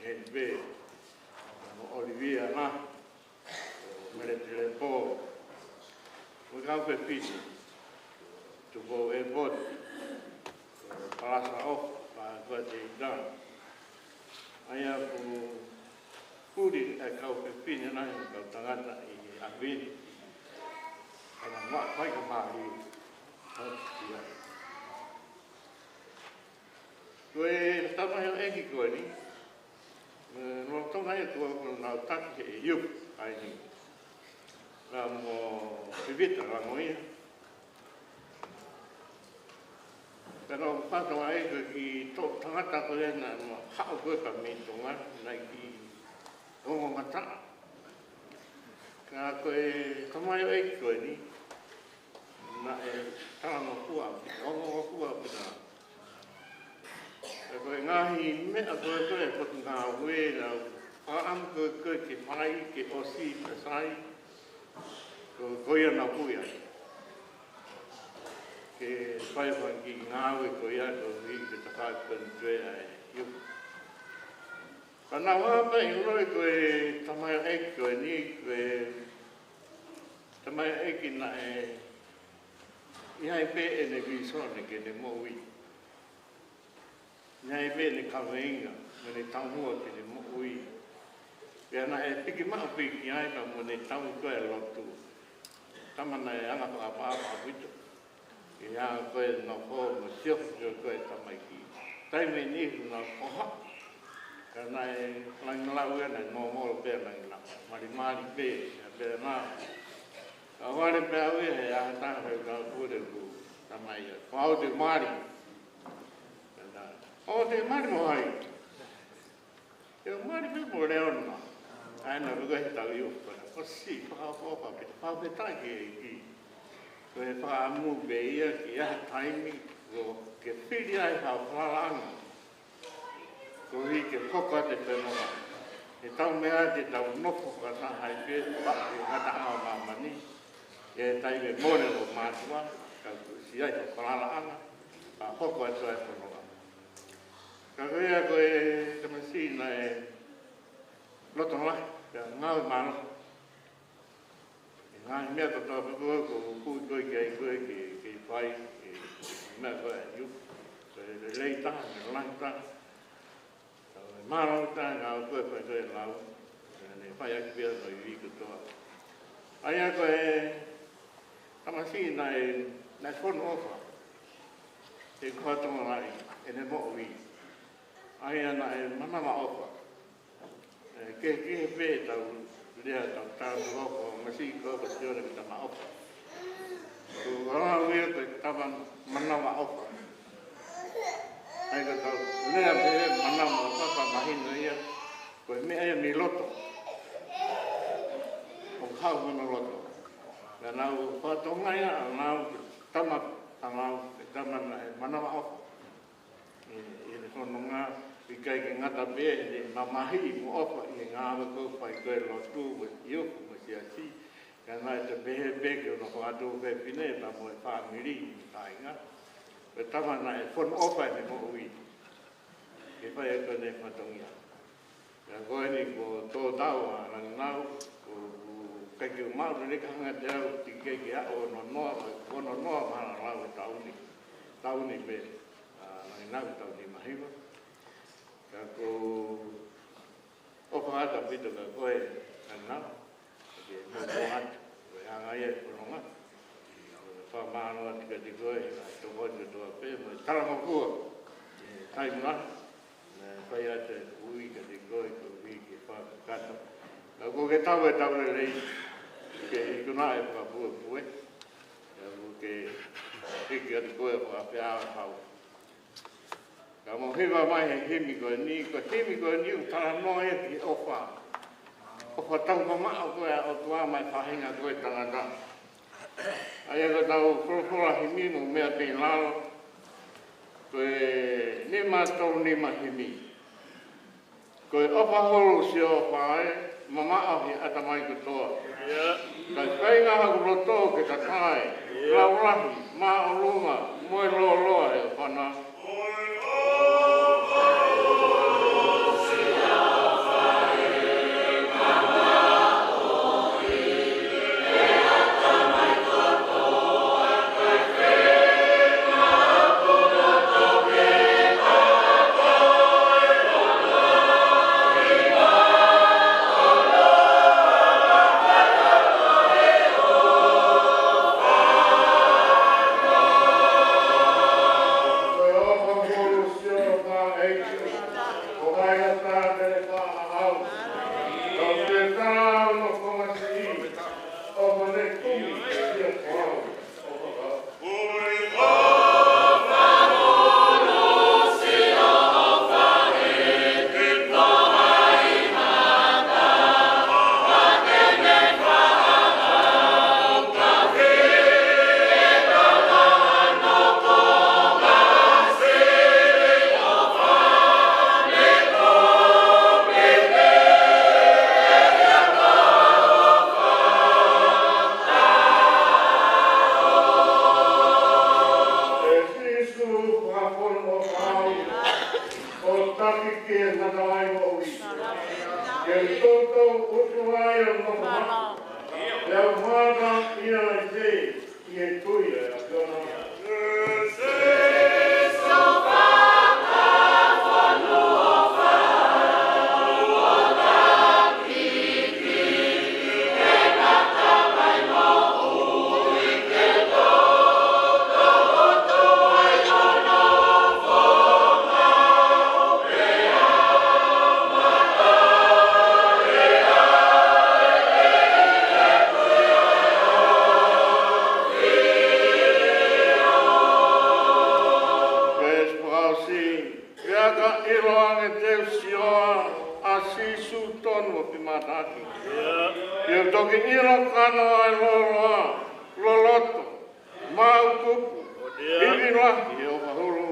ʻe heni pē, mo ʻOlivia na, Mele Telepo, mo e kau fefine, Tupou ʻEpoti, Palasa ʻOfa, pea ko e te ita. ʻA ia ʻoku puli ʻa e kau fefine na he kau tangata ʻi ʻapi ni. Ka naʻa ku maʻu faingamālie ʻo ʻi ai. Ko e tamaioʻeiki ko eni, ē, lolotonga ia kuo nau taki he ʻEiki ʻa eni. Naʻa mo Pivita Langoia. Pea naʻa ku fakatokangaʻi ko e kiʻi toʻu tangata ko ē naʻa mo haʻu ko ē ka mei Tonga, naʻe kiʻi ongo ngataʻa. Ka ko e tamaioʻeiki ko eni, naʻe talangofua, ongongofua pē na. Ka ko e ngaahi meʻa ko ē ko e potungāue naʻa ku ʻamu ko ē ko ē ke fai, ke ʻosi, ke sai, ko, ko ia naʻa ku ʻi ai. Ke fai fanga kiʻi ngāue ko ia, koeʻuhi ke takai ko eni toe ʻa e ʻEiki. Ka naʻa ku hanga pē ʻo ʻiloʻi ko e tamaioʻeiki ko eni, ko e tamaioʻeiki naʻe ʻi ai pē ʻene vīsone ki heʻene moʻui. ʻI ai pē ʻene kaveinga, mo ʻene taumuʻa ki heʻene moʻui. Pea naʻe piki maʻu pē ki ai pea mo ʻene taumuʻa ki he lotu. Tama naʻe anga fakaʻapaʻapa ʻaupito. ʻI he anga ko ē nofo mo sio ko ē tamaiki. Taimi ni naʻa ku ʻoha. Ka naʻe Langilau ia naʻe nōmolo pē Langilau. Malimali pē, ia pē na. Ka vale pē au ia he ʻaho ʻe taha he kau pule ku tamai ia. Ko au te mali. Ka na, ʻoua te mali mo hai. Te mali pē mo Leona. ʻA ia naʻa ku ʻi he tau ʻi ʻOfa na. Ko si, fakaʻofoʻofa pē, fakafetaʻi ki he ʻEiki. Ko e fakaʻamu pē ia ki ha taimi, ko ke fili ai ha falalaʻanga. Koeʻuhi ke hoko atu e fononga. He tau meʻa te tau nofo fakataha ai pē, ʻo aʻu ki he ngataʻanga ʻo māmani. ʻI he taimi mole ʻo mātuʻa, ka kuo ʻosi ai ha falalaʻanga, ka hoko atu ai e fononga. Ka ko ia ko e tamasiʻi naʻe loto lahi, pea ngāue mālohi. ʻI he ngaahi meʻa kotoa pē ko ē ʻoku ou tui ko ē ki ai ko ē ke, ke fai, ʻi he meʻa ko ē ʻa e ʻEiki. Ko e lelei taha, mo e lahi taha. Ka ko e mālohi taha, ngāue ko ē fai ko ē lau. Pea ne fai ʻaki pē hono ivi kotoa. ʻA ia ko e tamasiʻi naʻe, naʻe fonu ʻofa. He ko e tō mai ʻene moʻui. ʻA ia naʻe manavaʻofa. ʻE, kehekehe pē ʻetau lea, ʻetau talanoa ko e masiʻi ko ē ko Sione ko e tama ʻofa. Ko e lau ia ko e tama manavaʻofa. ʻA ia ko ʻetau lea pē manavaʻofa, pea mahino ia, ko e meʻa ia mei loto. ʻOku haʻu mei loto. Pea naʻa ku fakatokangaʻi ʻa naʻa ku tama, ʻa naʻa ku tama naʻe manavaʻofa. ʻI, ʻi he fononga, ʻikai ke ngata pē heʻene mamahiʻi mo ʻofa ʻi he ngāue ko ē fai ko ē lotu mo e ʻioku mo e siasi. Ka naʻe toe pehē pē ki hono fatu fefine pea mo e fāmili mo e kāinga. Ko e tama naʻe fonu ʻofa ʻene moʻui. ke fai ʻaki ʻene fatongia. Ka ko eni kuo tō tau ʻa Langinau, ʻoku ʻikai ke u maʻu lelei ka hanga atu au ki he ʻaho ʻe ono noa, ono noa mahalo ʻe lau e taʻu ni. Taʻu ni pē, ʻa Langinau taʻu nima hiva. Ka ʻoku ou ʻofa atu ʻaupito kia koe, Langinau. Ke mou ʻoatu, ko e anga ia e fononga. Fakamālō atu kiate koe, ʻa e tokoni kotoa pē, mo e talangofua. ʻI he taimi lahi, naʻe fai atu e ui kiate koe, koeʻuhi ke fakakakato. Ka kuo ke tau e tau lelei, ke ikuna e fakapuepue. Ka kuo ke hiki atu koe ko e peau hau. Ka mou hiva mai he himi ko eni, ko e himi ko eni ʻoku talanoa ia ki he ʻofa. ʻOfa tau mamaʻo ko ē ʻa e ʻOtua maʻa e faʻahinga ko ē tangata. ʻA ia ko ʻetau folofola himi mo e meʻa pē ʻi lalo. Ko e nima tolu nima himi. Ko e ʻofa hulu Sihova ē, mamaʻo ʻi he ʻatamai kotoa. ʻIo. Kae feinga hoku loto ke tatae, ʻio, laulahi, māʻolunga, mo e lōloa ʻo e ʻofa na. ʻE Sīsū, fakafonu ʻofa au, ʻo taki ki he matalaʻiʻoʻovi. Ke toutou ʻutu ai ʻa e mamaʻo. Pea u mata ia ai te, ʻi he tui ʻa e ʻAfiona. Pea ka ʻiloange te u sio ʻa Sīsū tonu ʻoku mātaki. ʻIo. Ke u toki ʻilo kano ʻa e lōloa, loloto, māʻukuʻuku, ivi lahi ʻo e ʻofa hulu.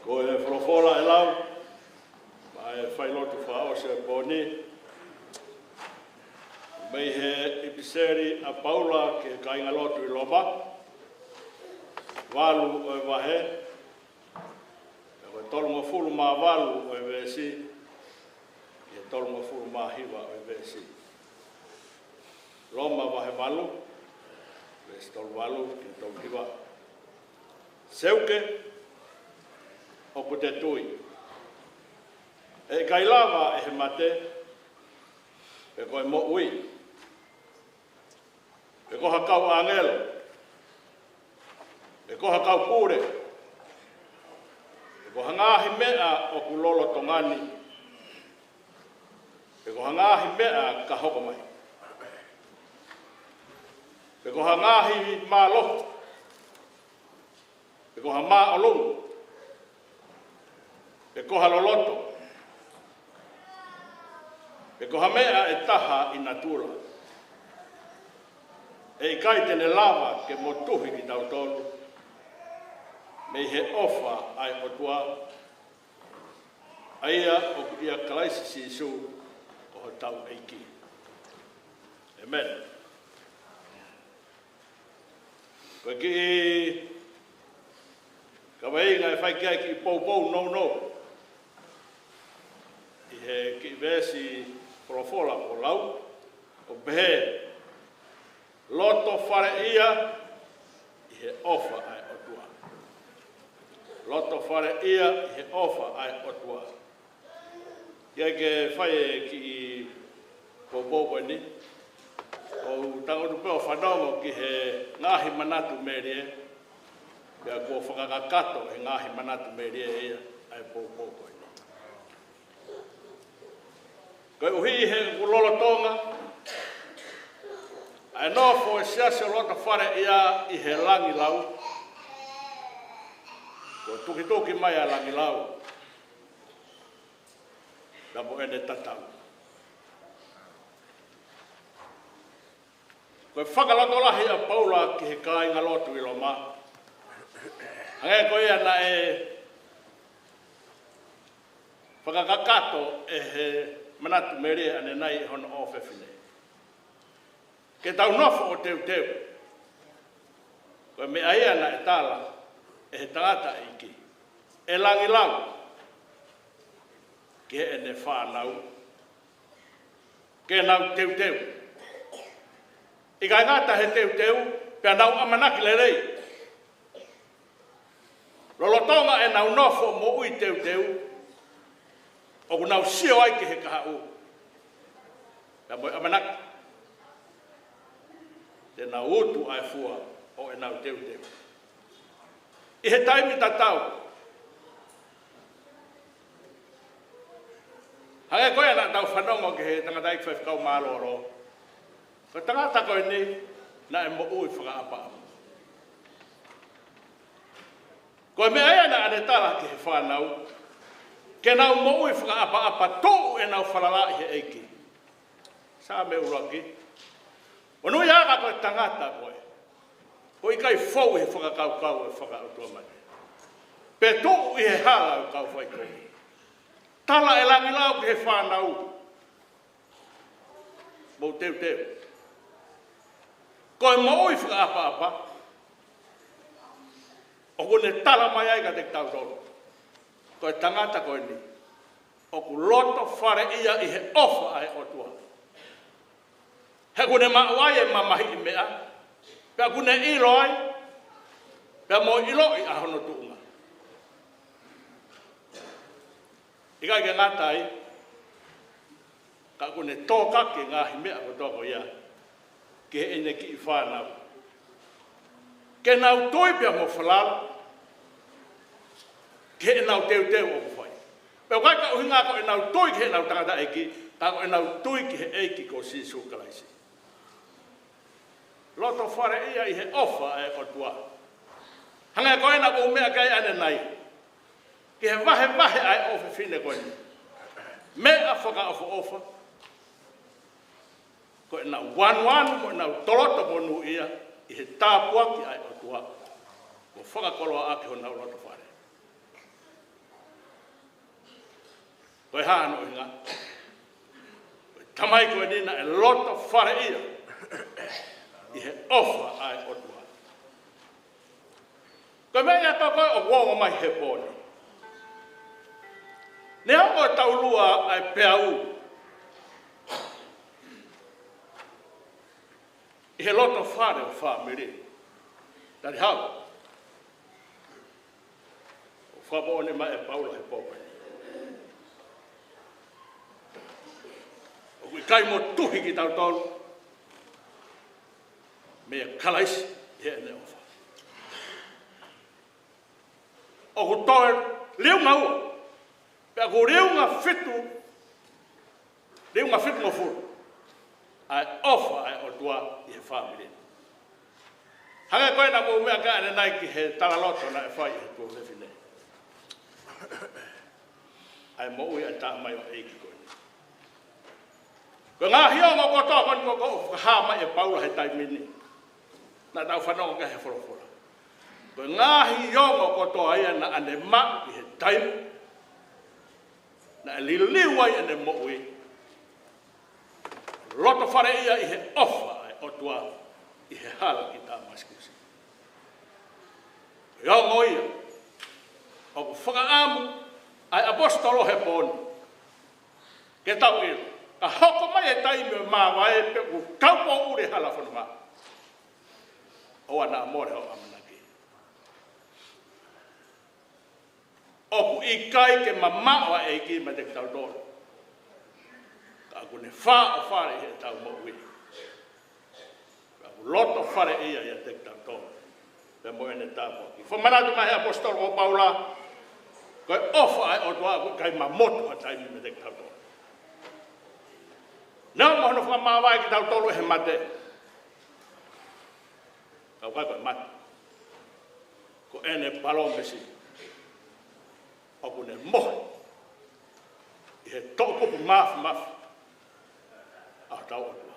Ko e folofola ʻe lau maʻa e failotu fakaʻosi ʻo e pō ni, mei he ʻipiseli ʻa Paula ki he kāingalotu ʻi Loma, valu ʻo e vahe, pea ko e tolungofulu mā valu ʻo e veesi, ki he tolungofulu mā hiva ʻo e veesi. Loma vahe valu, veesi tolu valu ki he tolu hiva. Seuke, ʻoku te tui, ʻe ʻikai lava ʻe he mate, pe ko e moʻui, pe ko ha kau ʻāngelo, pe ko ha kau pule, pe ko ha ngaahi meʻa ʻoku lolotonga ni, pe ko ha ngaahi meʻa ka hoko mai. pe ko ha ngaahi mālohi, pe ko ha māʻolunga, pe ko ha loloto, pe ko ha meʻa ʻe taha ʻi natula, ʻe ʻikai te ne lava ke motuhi kitautolu mei he ʻofa ʻa e ʻOtua, ʻa ia ʻoku ʻia Kalaisi Sīsū ko hotau ʻEiki. ʻĒmeni. Ko e kiʻi kaveinga ʻe fai ki ai e kiʻi poupou nounou ʻi he kiʻi veesi folofola ʻoku lau, ʻo pehē: Loto faleʻia ʻi he ʻofa ʻa e ʻOtua. Loto faleʻia ʻi he ʻofa ʻa e ʻOtua. ʻIkai ke fai e kiʻi poupou ko eni, ʻoku ou tangutu pē ʻo fanongo ki he ngaahi manatu melie, pea kuo fakakakato he ngaahi manatu melie ia ʻa e poupou ko eni. Koeʻuhi he ʻoku lolotonga ʻa e nofo e siasi ʻo loto faleʻia ʻi he langilau, kuo tukituki mai ʻa e langilau, na mo ʻene tatau. Ko e fakalotolahi ʻa Paula ki he kāingalotu ʻi Loma, hangē ko ia naʻe fakakakato ʻe he manatu melie ʻanenai ʻe hono ʻofefine: Ke tau nofo ʻo teuteu. Ko e meʻa ia naʻe tala ʻe he tangataʻeiki ʻe langilau ki heʻene fānau ke nau teuteu. ʻIkai ngata he teuteu, pea nau ʻamanaki lelei. Lolotonga ʻenau nofo moʻui teuteu, ʻoku nau sio ai ki he kahaʻu, pea mo e ʻamanaki te nau utu ʻa e fua ʻo ʻenau teuteu ʻi he taimi tatau. Hangē ko ia naʻa tau fanongo ki he tangataʻeiki faifekau mālōlō, ko e tangata ko eni naʻe moʻui fakaʻapaʻapa. Ko e meʻa ia naʻa ne tala ki he fānau, ke nau moʻui fakaʻapaʻapa, tuʻu ʻenau falala ʻi he ʻEiki. Saame ʻuluaki: Monūʻiaʻanga koe, tangata koe, ʻoku ʻikai fou ʻi he fakakaukau ʻo e fakaʻotuamate, pe tuʻu ʻi he hala ʻo e kau faikovi. Tala ʻe langilau ki he fānau, mou teuteu. Ko e moʻui fakaʻapaʻapa ʻoku ne tala mai ai kiate kitautolu, ko e tangata ko eni ʻoku loto faleʻia ʻi he ʻofa ʻa e ʻOtua. He ʻoku ne maʻu ai e mamahiʻi meʻa, pea ʻoku ne ʻilo ai, pea mo ʻiloʻi ʻa hono tuʻunga. ʻIkai ke ngata ai, ka ʻoku ne tōkaki e ngaahi meʻa kotoa ko ia ki heʻene kiʻi fānau, ke nau tui pea mo falala ki heʻenau teuteu ʻoku fai. Pea ʻoku ʻikai ko e ʻuhinga ko ʻenau tui ki heʻenau tangataʻeiki, ka ko ʻenau tui ki he ʻEiki ko Sīsū Kalaisi. Loto faleʻia ʻi he ʻofa ʻa e ʻOtua. Hangē ko ia naʻa ku meʻa ki ai ʻanenai, ki he vahevahe ʻa e ʻofefine ko eni. Meʻa fakaʻofoʻofa ko ʻenau anuanu, ko ʻenau toloto monūʻia ʻi he tāpuaki ʻa e ʻOtua, kuo fakakoloaʻaki honau loto fale. Ko e hā hono ʻuhinga? Ko e tamai ko eni naʻe loto faleʻia ʻi he ʻofa ʻa e ʻOtua. Ko e meʻa ia ko ē ʻoku ongo mai he pō ni. Neongo ʻetau lua ʻa e peau ʻi he loto fale ʻo e fāmili, talihau, ʻoku fakamoʻoni mai ʻe Paula he pō ko eni, ʻoku ʻikai motuhi kitautolu meia Kalaisi ʻi heʻene ʻofa. ʻOku toe liunga ua, pea ʻoku liunga fitu, liunga fitungofulu ʻa e ʻofa ʻa e ʻOtua ʻi he fāmili. Hangē ko ena ko e meʻa ko ē ʻanenai ki he talaloto naʻe fai ʻe he tuofefine. ʻA e moʻui ʻa e tamaioʻeiki ko eni. Ko e ngaahi ongo kotoa ko eni ko ē ʻoku fakahā mai ʻe Paula he taimi ni, naʻa tau fanongo ki ai he folofola. Ko e ngaahi ongo kotoa ia naʻa ne maʻu ʻi he taimi naʻe liliu ai ʻene moʻui, loto fale ia ʻi he ʻofa ʻa e ʻOtua ʻi he hala ki Tamasikusi. Ko e ongo ia ʻoku fakaʻamu ʻa e ʻaposetolo he pō ni ke tau ʻilo, ka hoko mai e taimi ʻo e māvae pe ʻoku kaupoʻuli e hala fononga, ʻoua naʻa mole hoʻo ʻamanaki. ʻOku ʻikai ke mamaʻo ʻa e ʻEiki meiate kitautolu, ka ʻoku ne fāʻofale ʻi heʻetau moʻui. Ka ʻoku loto fale ia ʻiate kitautolu pea mo ʻene tāpuaki. Fakamanatu mai he ʻaposetolo ko Paula, ko e ʻofa ʻa e ʻOtua ʻoku ʻikai mamotu ha taimi meiate kitautolu. Neongo hono fakamāvae kitautolu ʻe he mate, ka ʻoku ʻikai ko e mate. Ko ʻene palōmesi ʻoku ne mohe ʻi he toʻukupu māfimafi ʻa hotau ʻOtua.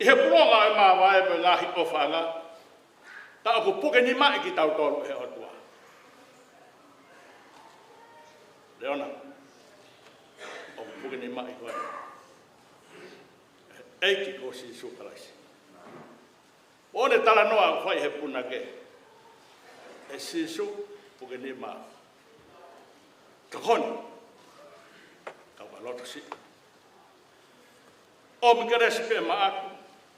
ʻI he pulonga ʻo e māvae mo e ngaahi ʻofaʻanga, ka ʻoku puke nimaʻi kitautolu ʻe he ʻOtua. Leona, ʻoku puke nimaʻi koe ʻe he ʻEiki ko Sīsū Kalaisi. ʻO ne talanoa ʻo fai he punake, ʻe Sīsū, puke nima, tokoni, kau ka loto siʻi. ʻOmi kelesi pē maʻaku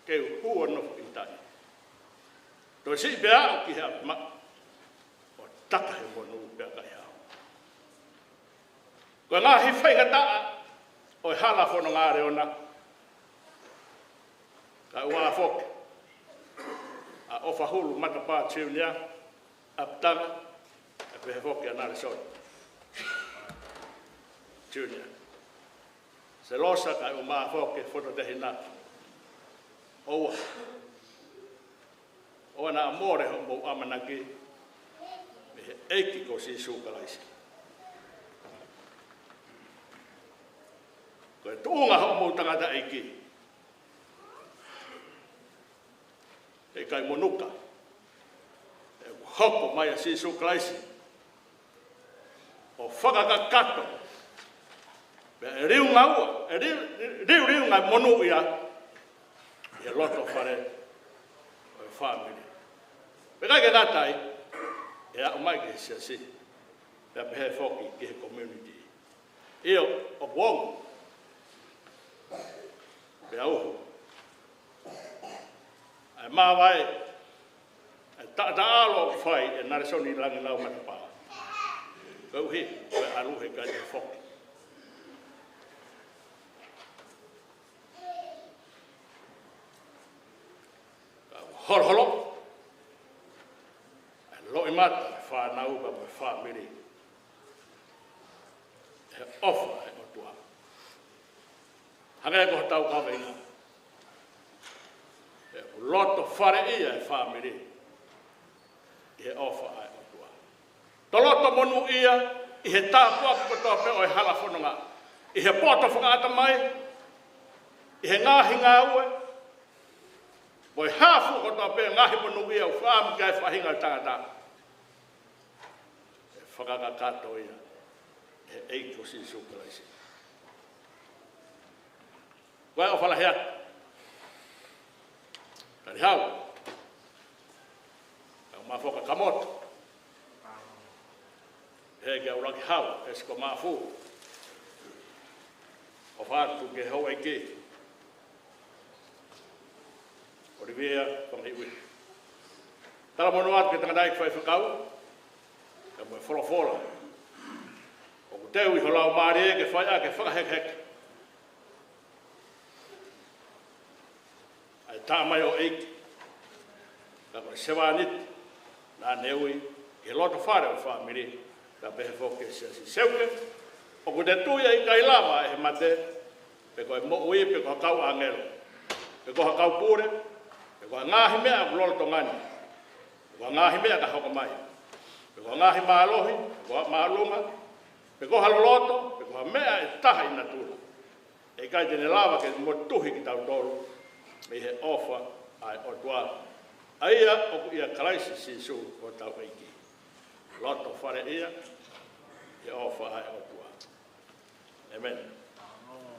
ke u hū ʻo nofo ʻi tahi. Toe siʻi pē aʻu ki he ʻapi maʻu, ʻo taka he monū pea ʻikai hao. Ko e ngaahi faingataʻa ʻo e hala fononga Leona, kae ʻumaʻā foki ʻa ʻOfahulu Matapā Junior, ʻApitanga, kae pehē foki ʻa Nalesoni Junior. Selosa kae ʻumaʻā foki Foto Tehina. ʻOua. ʻOua naʻa mole hoʻomou ʻamanaki mei he ʻEiki ko Sīsū Kalaisi. Ko e tuʻunga hoʻomou tangataʻeiki, heʻikai monuka, he ʻoku hoko mai ʻa Sīsū Kalaisi ʻo fakakakato, pea ʻe liunga ua, ʻe liu, liu, liunga monū ia ʻi he loto fale ʻo e fāmili. Pea ʻikai ke ngata ai, ʻe aʻu mai ki he siasi, pea pehē foki ki he community. ʻIo, ʻoku ongo pea uhu ʻa e māvae, ʻa e taʻataʻalo ʻoku fai ʻe Nalesoni Langilau Matapā. Koeʻuhi ko e ʻalu he kai e foki. Ka holoholo ʻa e loʻimata ʻa e fānau pea mo e fāmili ʻi he ʻofa ʻa e ʻOtua. Hangē ko hotau kaveinga, ʻoku loto fale ia e fāmili ʻi he ʻofa ʻa e ʻOtua. Toe loto monūʻia ʻi he tāpuaki kotoa pē ʻo e hala fononga, ʻi he poto fakaʻatamai, ʻi he ngaahi ngāue, mo e hā fua kotoa pē ngaahi monūʻia ʻoku fakaʻamu ki ai e faʻahinga ʻo e tangata. ʻE fakakakato ia ʻe he ʻEiki ko Sīsū Kalaisi. Ko e ʻofa lahi atu. Tali Hau. Kau Mafoka Kamoto. He ke aulaki Hau, ʻEsiko Mafu. ʻOfa atu ki he houʻeiki ʻOlivia Fangahiʻuihi. Talamonū atu ki he tangataʻeiki faifekau, kae mo e folofola ʻoku teu ʻi ho laumālie ke fai ʻaki e fakahekeheke ʻa e tamaioʻeiki, ka ko e sevāniti naʻa ne ui ki he loto fale ʻo e fāmili, kae pehē foki ki he siasi. Seuke, ʻoku te tui ʻe ʻikai lava ʻe he mate, pe ko e moʻui, pe ko ha kau ʻāngelo, pe ko ha kau pule, pe Ko e ngaahi meʻa ʻoku lolotonga ni, ko e ngaahi meʻa ka hoko mai, pe ko e ngaahi mālohi, pe ko e māʻolunga, pe ko ha loloto, pe ko ha meʻa ʻe taha ʻi natula, ʻe ʻikai te ne lava ke motuhi kitautolu mei he ʻofa ʻa e ʻOtua, ʻa ia ʻoku ʻia Kalaisi Sīsū ko hotau ʻEiki. Loto fale ia ʻi he ʻofa ʻa e ʻOtua. ʻĒmeni.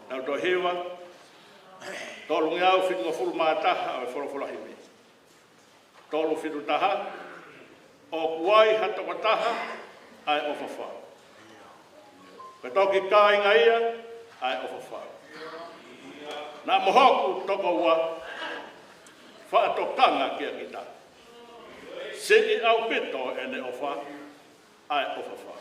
Tau toe hiva, tolungeau fitungofulu mā taha ʻo e folofola himi. Tolu fitu taha, ʻoku ai ha tokotaha ʻa e ʻofa fau. Ko e toki kāinga ia ʻa e ʻofa fau. Naʻa mo hoku tokoua, faʻa tokanga kia kita. Siʻi ʻaupito ʻene ʻofa ʻa e ʻofa fau.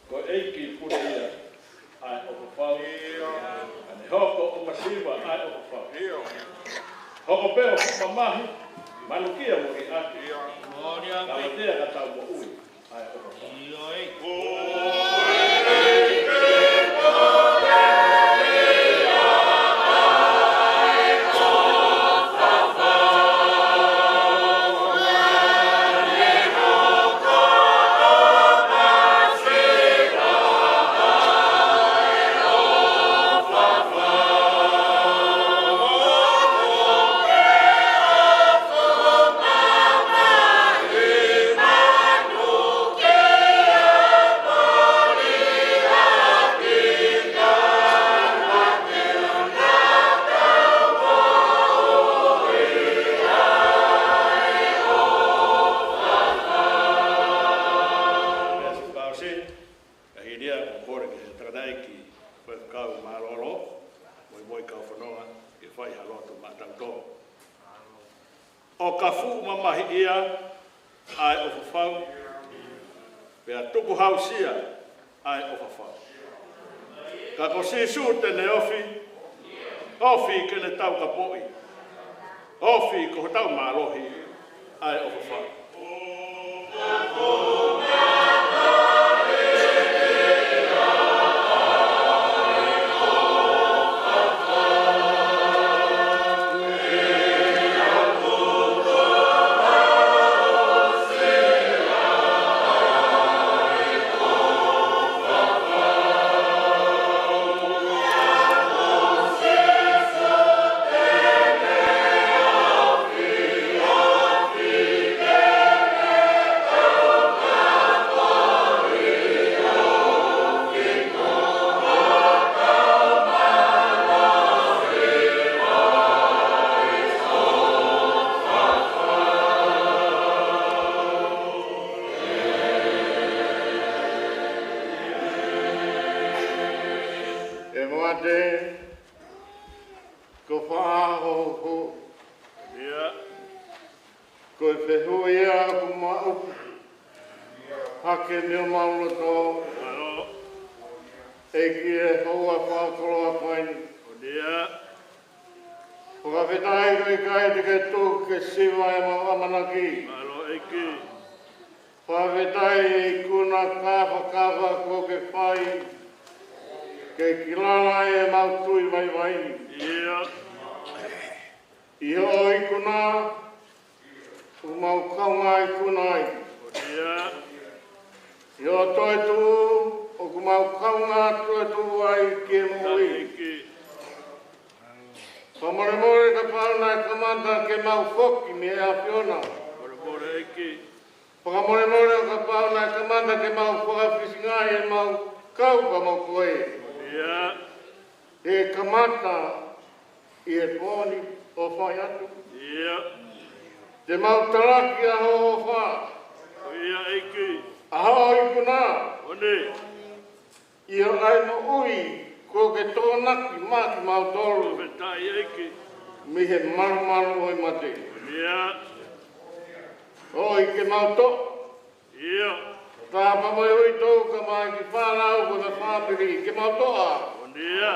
Ko e ʻEiki pule ia ʻa e ʻofa fau. Ka ne hoko ʻo masiva ʻa e ʻofa fau. Hoko pē ʻo fuʻu mamahi, manukia mo liʻaki. Ka matea ka tau moʻui ʻa e ʻofa fau. Pea siʻi fakaʻosi, ka hili ia ʻoku kole ki he tangataʻeiki faifekau mālōlō, mo e, mo e kau fononga, ke fai ha lotu maʻatautolu. ʻO ka fuʻu mamahiʻia ʻa e ʻofa fau, pea tukuhausia ʻa e ʻofa fau. Ka ko Sīsū te ne ofi, ofi ke ne taukapoʻi, ofi ko hotau mālohi ʻa e ʻofa fau. ʻE mate, ko faʻa hoho. ʻIo. Ko e fehuʻi ia ʻoku maʻu hake mei homau loto. Mālō. ʻEiki ʻe houa fakakoloa ko eni. ʻIo. Fakafetaʻi ko e ʻikai te ke tuku ke siva ʻemau ʻamanaki. Mālō ʻEiki. Fakafetaʻi ʻi he ikuna kāfakafa kuo ke fai, ke kilala ʻemau tui vaivai. ʻIo. ʻI hoʻo ikuna, ʻoku mau kaungā ikuna ai. ʻIo. ʻI hoʻo toetuʻu, ʻoku mau kaungā toetuʻu ai ki he moʻui. ʻIo. Fakamolemole kapau naʻe kamata ke mau foki mei he ʻAfiona. Molemole ʻEiki. Fakamolemole ʻo kapau naʻe kamata ke mau fakafisingaʻi ʻemau kau pea mo koe. ʻIo. ʻE kamata ʻi he pooni ʻo fai atu. ʻIo. Te mau talaki ʻa hoʻo ʻofa, ʻo ia ʻEiki, ʻa hoʻo ikuna, ʻo ne, ʻi hoʻo ʻai moʻui kuo ke tokonaki maʻa kimautolu, fakafetaʻi ʻEiki, mei he malumalu ʻo e mate. ʻO ia. ʻOi ke mau toʻo. ʻIo. Tāpā mai ʻo ʻikai ke mau toʻo, kae ʻumaʻā e kiʻi fānau mo e fāmili ke mau toʻo. ʻO ia.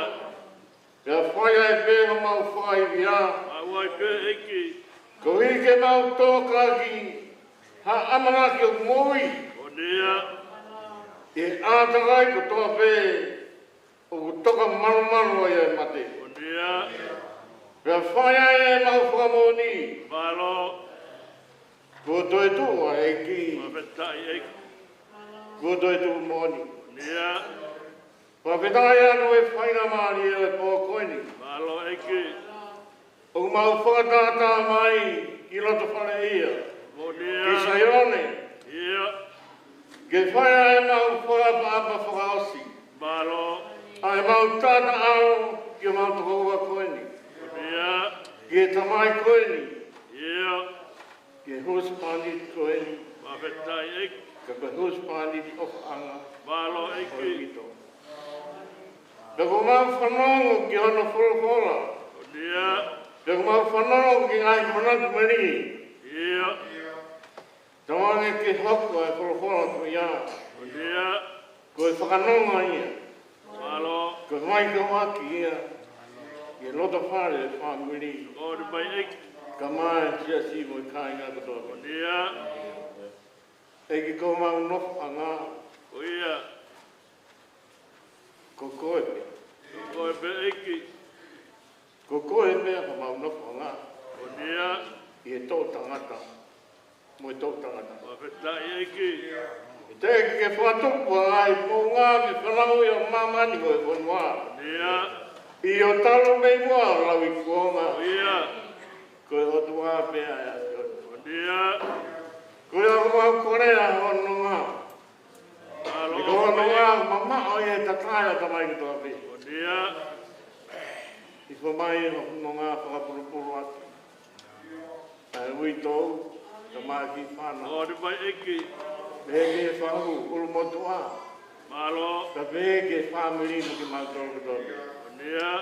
Pea fai ai pē homau fakaivia. Mau ai pē ʻEiki. Koeʻuhi ke mau toʻo ʻaki ha ʻamanaki ʻoku moʻui. ʻO ia. ʻI he ʻātakai kotoa pē ʻoku toka malumalu ai ʻa e mate. ʻO ia. Pea fai ai ʻemau fakamoʻoni. Mālō. Kuo toetuʻu ʻa e ʻEiki. Fakafetaʻi ʻEiki. Kuo toetuʻu moʻoni. ʻO ia. Fakafetaʻi atu ʻi he faingamālie ʻo e pō ko eni. Mālō ʻEiki. ʻOku mau fakatātā mai ki loto fale ia. ʻO ia. Ki Saione. ʻIo. Ke fai ai ʻemau fakaʻapaʻapa fakaʻosi. Mālō. ʻA ʻemau taʻataʻalo ki homau tokoua ko eni. ʻO ia. Ki he tamai ko eni. ʻIo. Ki he husepāniti ko eni. Fakafetaʻi ʻEiki. Ka ko e husepāniti ʻofaʻanga. Mālō ʻEiki. ʻOku mau fanongo ki hono folofola. ʻO ia. Pea ʻoku mau fanongo ki he ngaahi manatu meli. ʻIo. Tauange ke hoko ʻa e folofola ko ia. ʻO ia. Ko e fakanonga ia. Mālō. Ko e vaitauaki ia. ʻI he loto fale ʻo e fāmili. ʻO ne mai ʻEiki. Kae ʻumaʻā e siasi mo e kāinga kotoa. ʻO ia. ʻEiki ko homau nofoʻanga. ʻO ia. Ko koe pē. Ko koe pē ʻEiki. Ko koe pē homau nofoʻanga. ʻO ia. ʻI he toʻutangata mo e toʻutangata. Fakafetaʻi ʻEiki. ʻE teʻeki ke fakatupu ʻa e ngaahi founga mo e fanauʻi ʻo māmani mo e fonua. ʻIo. ʻIo, talu mei muʻa ʻo lauikuonga. ʻIo. Ko e ʻOtua pē ʻa e ʻAfiona. ʻIo. Ko ia ʻoku mau kolea hono nonga. Mālō. Ko hono nonga mamaʻo ʻi he tatae ʻa e tamai kotoa pē. ʻIo. ʻIo, fai mai hono nonga fakapulupulu atu ʻa e uitou, kae ʻumaʻā e kiʻi fānau. ʻO ne mai ʻEiki. Pehē ki he fahu ʻulumotuʻa. Mālō. Kae pehē ki he fāmili mo kimautolu kotoa pē. ʻIo.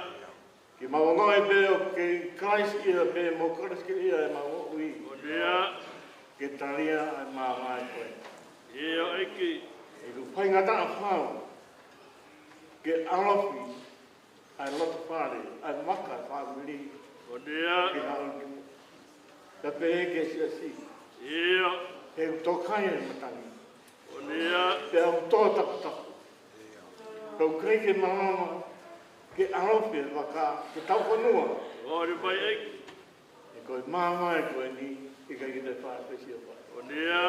Ke mau ongoʻi pē ʻoku kei Kalaisi ia pē mo Kalaisi ia ʻemau moʻui. ʻO ia. Ke talia ʻa e māvae ko ē. ʻIo ʻEiki. ʻOku faingataʻa fau ke ʻalofi ʻa e loto fale, ʻa e vaka ʻo e fāmili. ʻO ia. Ke haʻu ki muʻa. Kae pehē ki he siasi. ʻIo. He ʻoku tō kai ʻa e matangi. ʻO ia. Pea ʻoku tō takutaku. Pea ʻoku ʻikai ke malava ke ʻalofi e vaka ke taufanua. ʻO ne mai ʻEiki. He ko e māvae ko eni, ʻikai ke ne fai pē siʻi ʻofa. ʻO ia.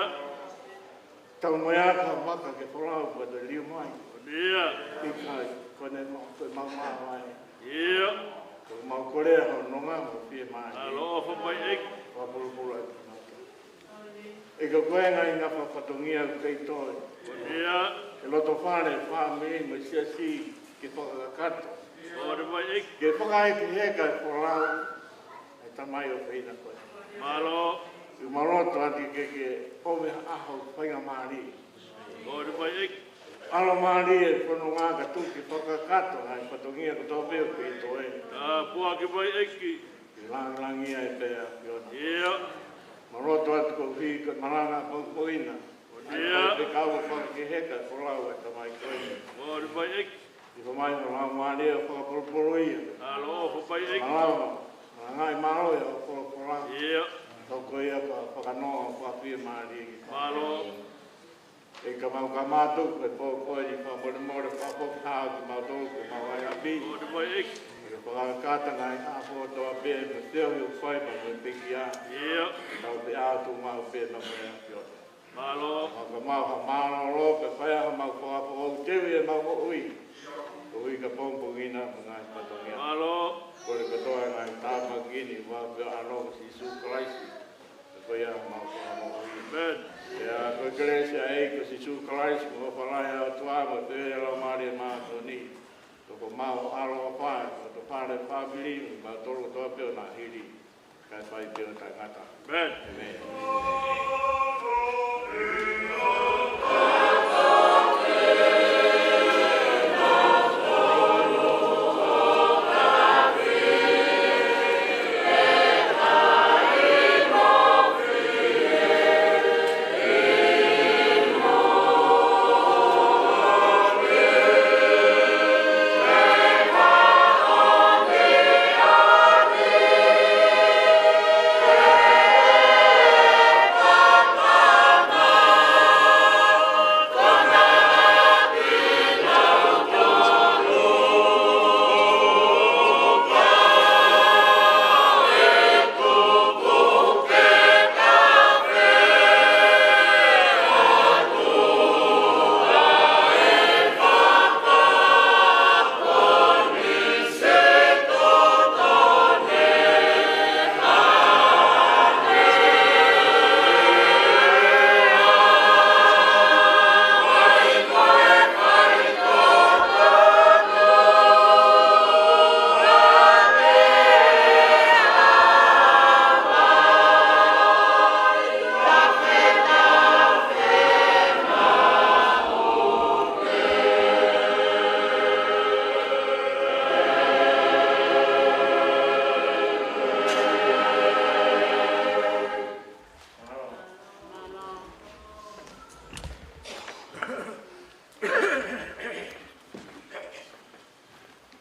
Tau mai ʻa e vaka ke folau pea toe liu mai. ʻO ia. ʻIkai, ko ʻene ma-, ko e mau māvae. ʻIo. Ko e mau kolea hono nonga mo e fiemālie. Mālō, ʻofa mai ʻEiki. Fakapulupulu ʻa e kinautolu. ʻE ka ko e ngaahi nafa fatongia ʻoku kei toe. ʻO ia. ʻE loto fale, fāmili, mo e siasi, ke fakakakato. ʻO ne mai ʻEiki. Ke fakahekeheka e folau ʻa e tamai ʻofeina ko ē. Mālō. ʻOku mau loto atu ke ke ʻomi ha ʻaho faingamālie. ʻO ne mai ʻEiki. ʻAlomālie e fononga ka tuku ke fakakakato ʻa e fatongia kotoa pē ʻoku kei toe. Tāpuaki mai ʻEiki. Ke lāngilangiʻia ai pē ʻa e ʻAfiona. ʻIo. Mau loto atu koeʻuhi ko e malanga pongipongi na. ʻO ia. ʻA e fekau ʻo fakahekeheka e folau ʻa e tamai ko ē. ʻO ne mai ʻEiki. ʻOku fai mai hoʻo Laumālie ʻo fakapulupulu ia. Mālō, ʻofa mai ʻEiki. Malava, malangaʻi mālohi hoʻo folofola. ʻIo. Ko ia ko e fakanoa ʻo fakafiemālie ki he. Mālō. ʻE ka mau ka mātuku he pō ko eni, fakamolemole, fakafoki hao kimautolu ki homau ʻapi. ʻO ne mai ʻEiki. ʻE ka fakakata ngaahi ʻaho kotoa pē, mo e feohi ʻoku fai pea mo e pekia. ʻIo. Tau pē ʻatu mau pē na mo e ʻAfiona. Mālō. Mau ka mau ha mālōlō, pea fai ʻa homau fakafoʻou, teuʻi ʻemau moʻui. Koeʻuhi ko e pongipongi na mo e ngaahi fatongia. Mālō. Kole kotoa e ngaahi tāpuaki ni, ʻi he huafa ʻo ho ʻAlo ko Sīsū Kalaisi. Ko ia homau Fakamoʻui. ʻĒmeni. Pea ko e kelesi ʻa e ʻEiki ko Sīsū Kalaisi, mo e ʻofa lahi ʻa e ʻOtua, mo e feohi ʻa e Laumālie Māʻoniʻoni, ʻoku mau ʻaloʻofa, mo e loto fale, fāmili, mo kimautolu kotoa pē ʻo nāhili. Kae fai pē ʻo taʻengata. ʻĒmeni.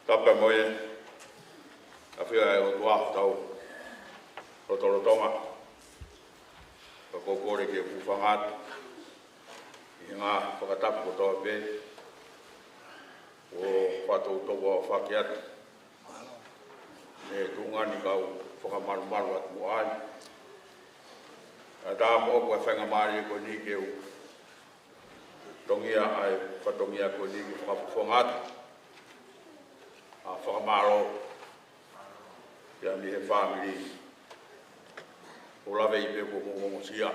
Tapu mo e ʻafio ʻa e ʻOtua ʻi hotau lotolotonga. Ka ʻoku ou kole ke u hūfanga atu ʻi he ngaahi fakatapu kotoa pē ʻoku fakatoutou ʻo fakahoko atu. He tuʻunga ni kau fakamalumalu atu mo ai. ʻA e taha mo ʻoku ʻi ai e faingamālie ko eni ke u tongia ai e fatongia ko eni ke fakafofonga atu ʻa e fakamālō kia mei he fāmili. ʻOku ou lave ai pē kuo mou ongosia.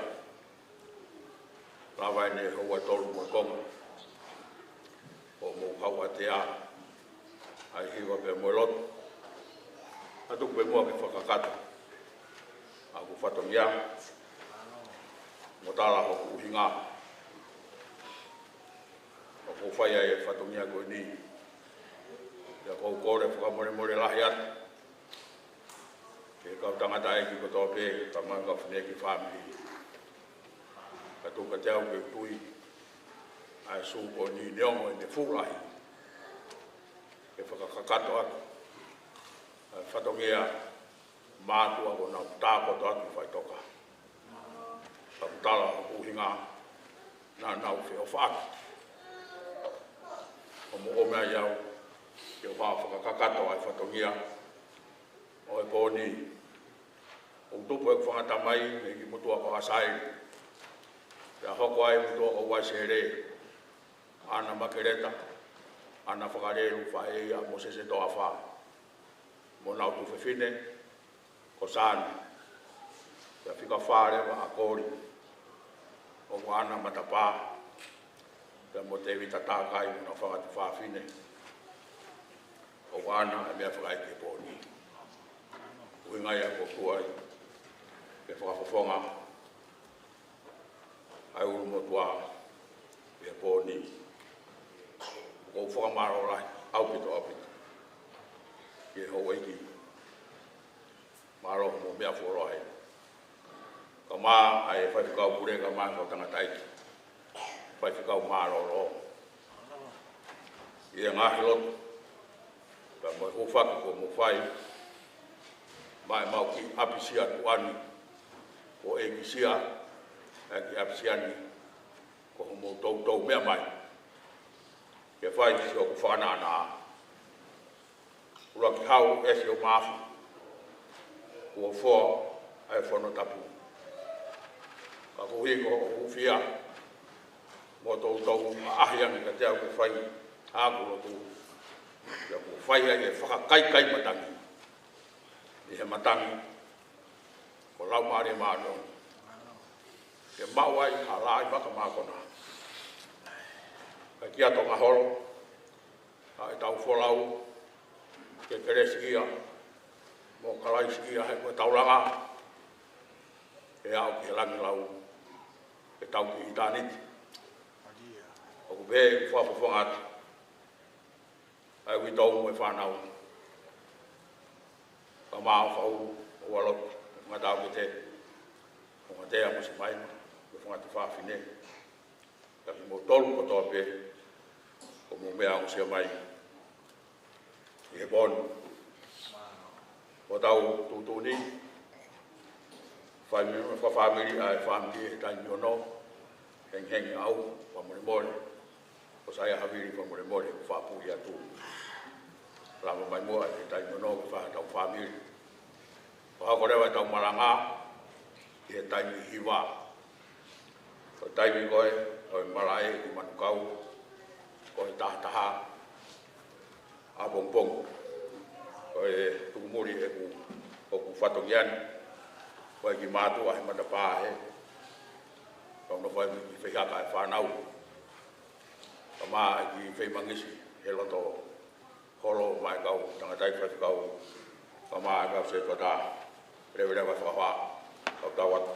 Lava eni e houa ʻe tolu mo e konga ʻo mou hauʻatea ai hiva pē mo e lotu. Ka tuku pē muʻa ke fakakakato ʻa hoku fatongia mo tala hoku ʻuhinga ʻoku ou fai ai e fatongia ko eni. Pea ʻoku ou kole fakamolemole lahi atu ki he kau tangataʻeiki kotoa pē, kae ʻumaʻā e kau fineʻeiki fāmili. Ka tuku kiate au ke u tui ʻa e Zoom ko eni neongo ʻene fuʻu lahi, ke fakakakato atu ʻa e fatongia mātuʻa kuo nau tākoto atu ʻi faʻitoka. Ka ʻoku tala hoku ʻuhinga naʻa nau feʻofaʻaki ʻo mou ʻomi ai au ke u hanga ʻo fakakakato ʻa e fatongia ʻo e pō ni. ʻOku tupu ʻeku fanga tamai mei he kiʻi motuʻa ko ʻAsaeli, pea hoko ai e motuʻa ko Uaisele, ʻAna Makeleta, ʻAna Fakalelu, faʻē ia ʻa Mōsese Toafa, mo honau tuofefine ko Sani. Pea fika fā leva ʻa Koli, ʻoku ʻAna Matapā, pea mo Tēvita Takai mo honau fanga tuofefine, ʻoku ʻAna e meʻafakaʻeiki he pō ni. ʻUhinga ia ʻoku ou tuʻu ai ke fakafofonga ʻa e ʻulumotuʻa ʻi he pō ni. ʻOku ou fakamālō lahi ʻaupito, ʻaupito ki he houʻeiki. Mālō mo e meʻa fuoloa heni, kae ʻumaʻā e faifekau pule, kae ʻumaʻā e kau tangataʻeiki, faifekau mālōlō. ʻI he ngaahi lotu pea mo e hūfaki kuo mou fai maʻa ʻemau kiʻi ʻapisia tuʻa ni, ko e ʻekisia ʻa e kiʻi ʻapisia ni, ko hoʻomou toutou meʻa mai ke fai siʻoku fakaʻanaʻana. ʻUluaki hau, ʻEsi ʻo Maʻafu, kuo foa ʻa e fono tapu. Ka koeʻuhi ko hoʻo hūfia mo toutou ʻaʻahi ange kiate au ke fai haʻaku lotu, pea kuo fai ai e fakakaikaimatangi ʻi he matangi ko Laumālie Māʻoniʻoni, ke maʻu ai ha laʻi vaka mākona. Ka kia Tonga Holo, ʻa ʻetau folau ke kelesiʻia mo Paisi ia he ko e taulanga, ʻe aʻu ki he langi lau, ʻe tau ki ʻitāniti. ʻOku pehē ʻeku fakafofonga atu ʻa e uitou mo e fānau, kae ʻumaʻā ʻa Fau, ʻa Ualotu, ʻa Ngataʻaukete, ʻa Ngatea mo Simaima, mo e fanga tuofāfine, kiate kimoutolu kotoa pē ʻoku mou meʻa ʻo aʻusia mai ʻi he pō ni. Ko ʻetau tuʻutuʻuni, fai mei he fakafāmili ʻa e fāmili he taimi ni, hengihengi ʻaupito, fakamolemole. Ko Saia Havili, fakamolemole, ʻoku ou fakapuʻi atu. Lava mai muʻa he taimi ni ke fai ʻetau fāmili. Ko e hoko leva ʻetau malanga ʻi he taimi hiva. Ko e taimi ko ē ʻo e malaʻe ki Manukau, ko e taha taha ʻapongipongi. Ko e tuku muli ʻeku, ʻoku fatongia ni, ko e kiʻi mātuʻa he matapā hē, kau nofo ai mo e kiʻi feihaka ʻa e fānau, kae ʻumaʻā e kiʻi feimangisi he loto holo, mo e kau tangataʻi faifekau, kae ʻumaʻā e kau sētuata, leveleva e fakahā, kau tau atu.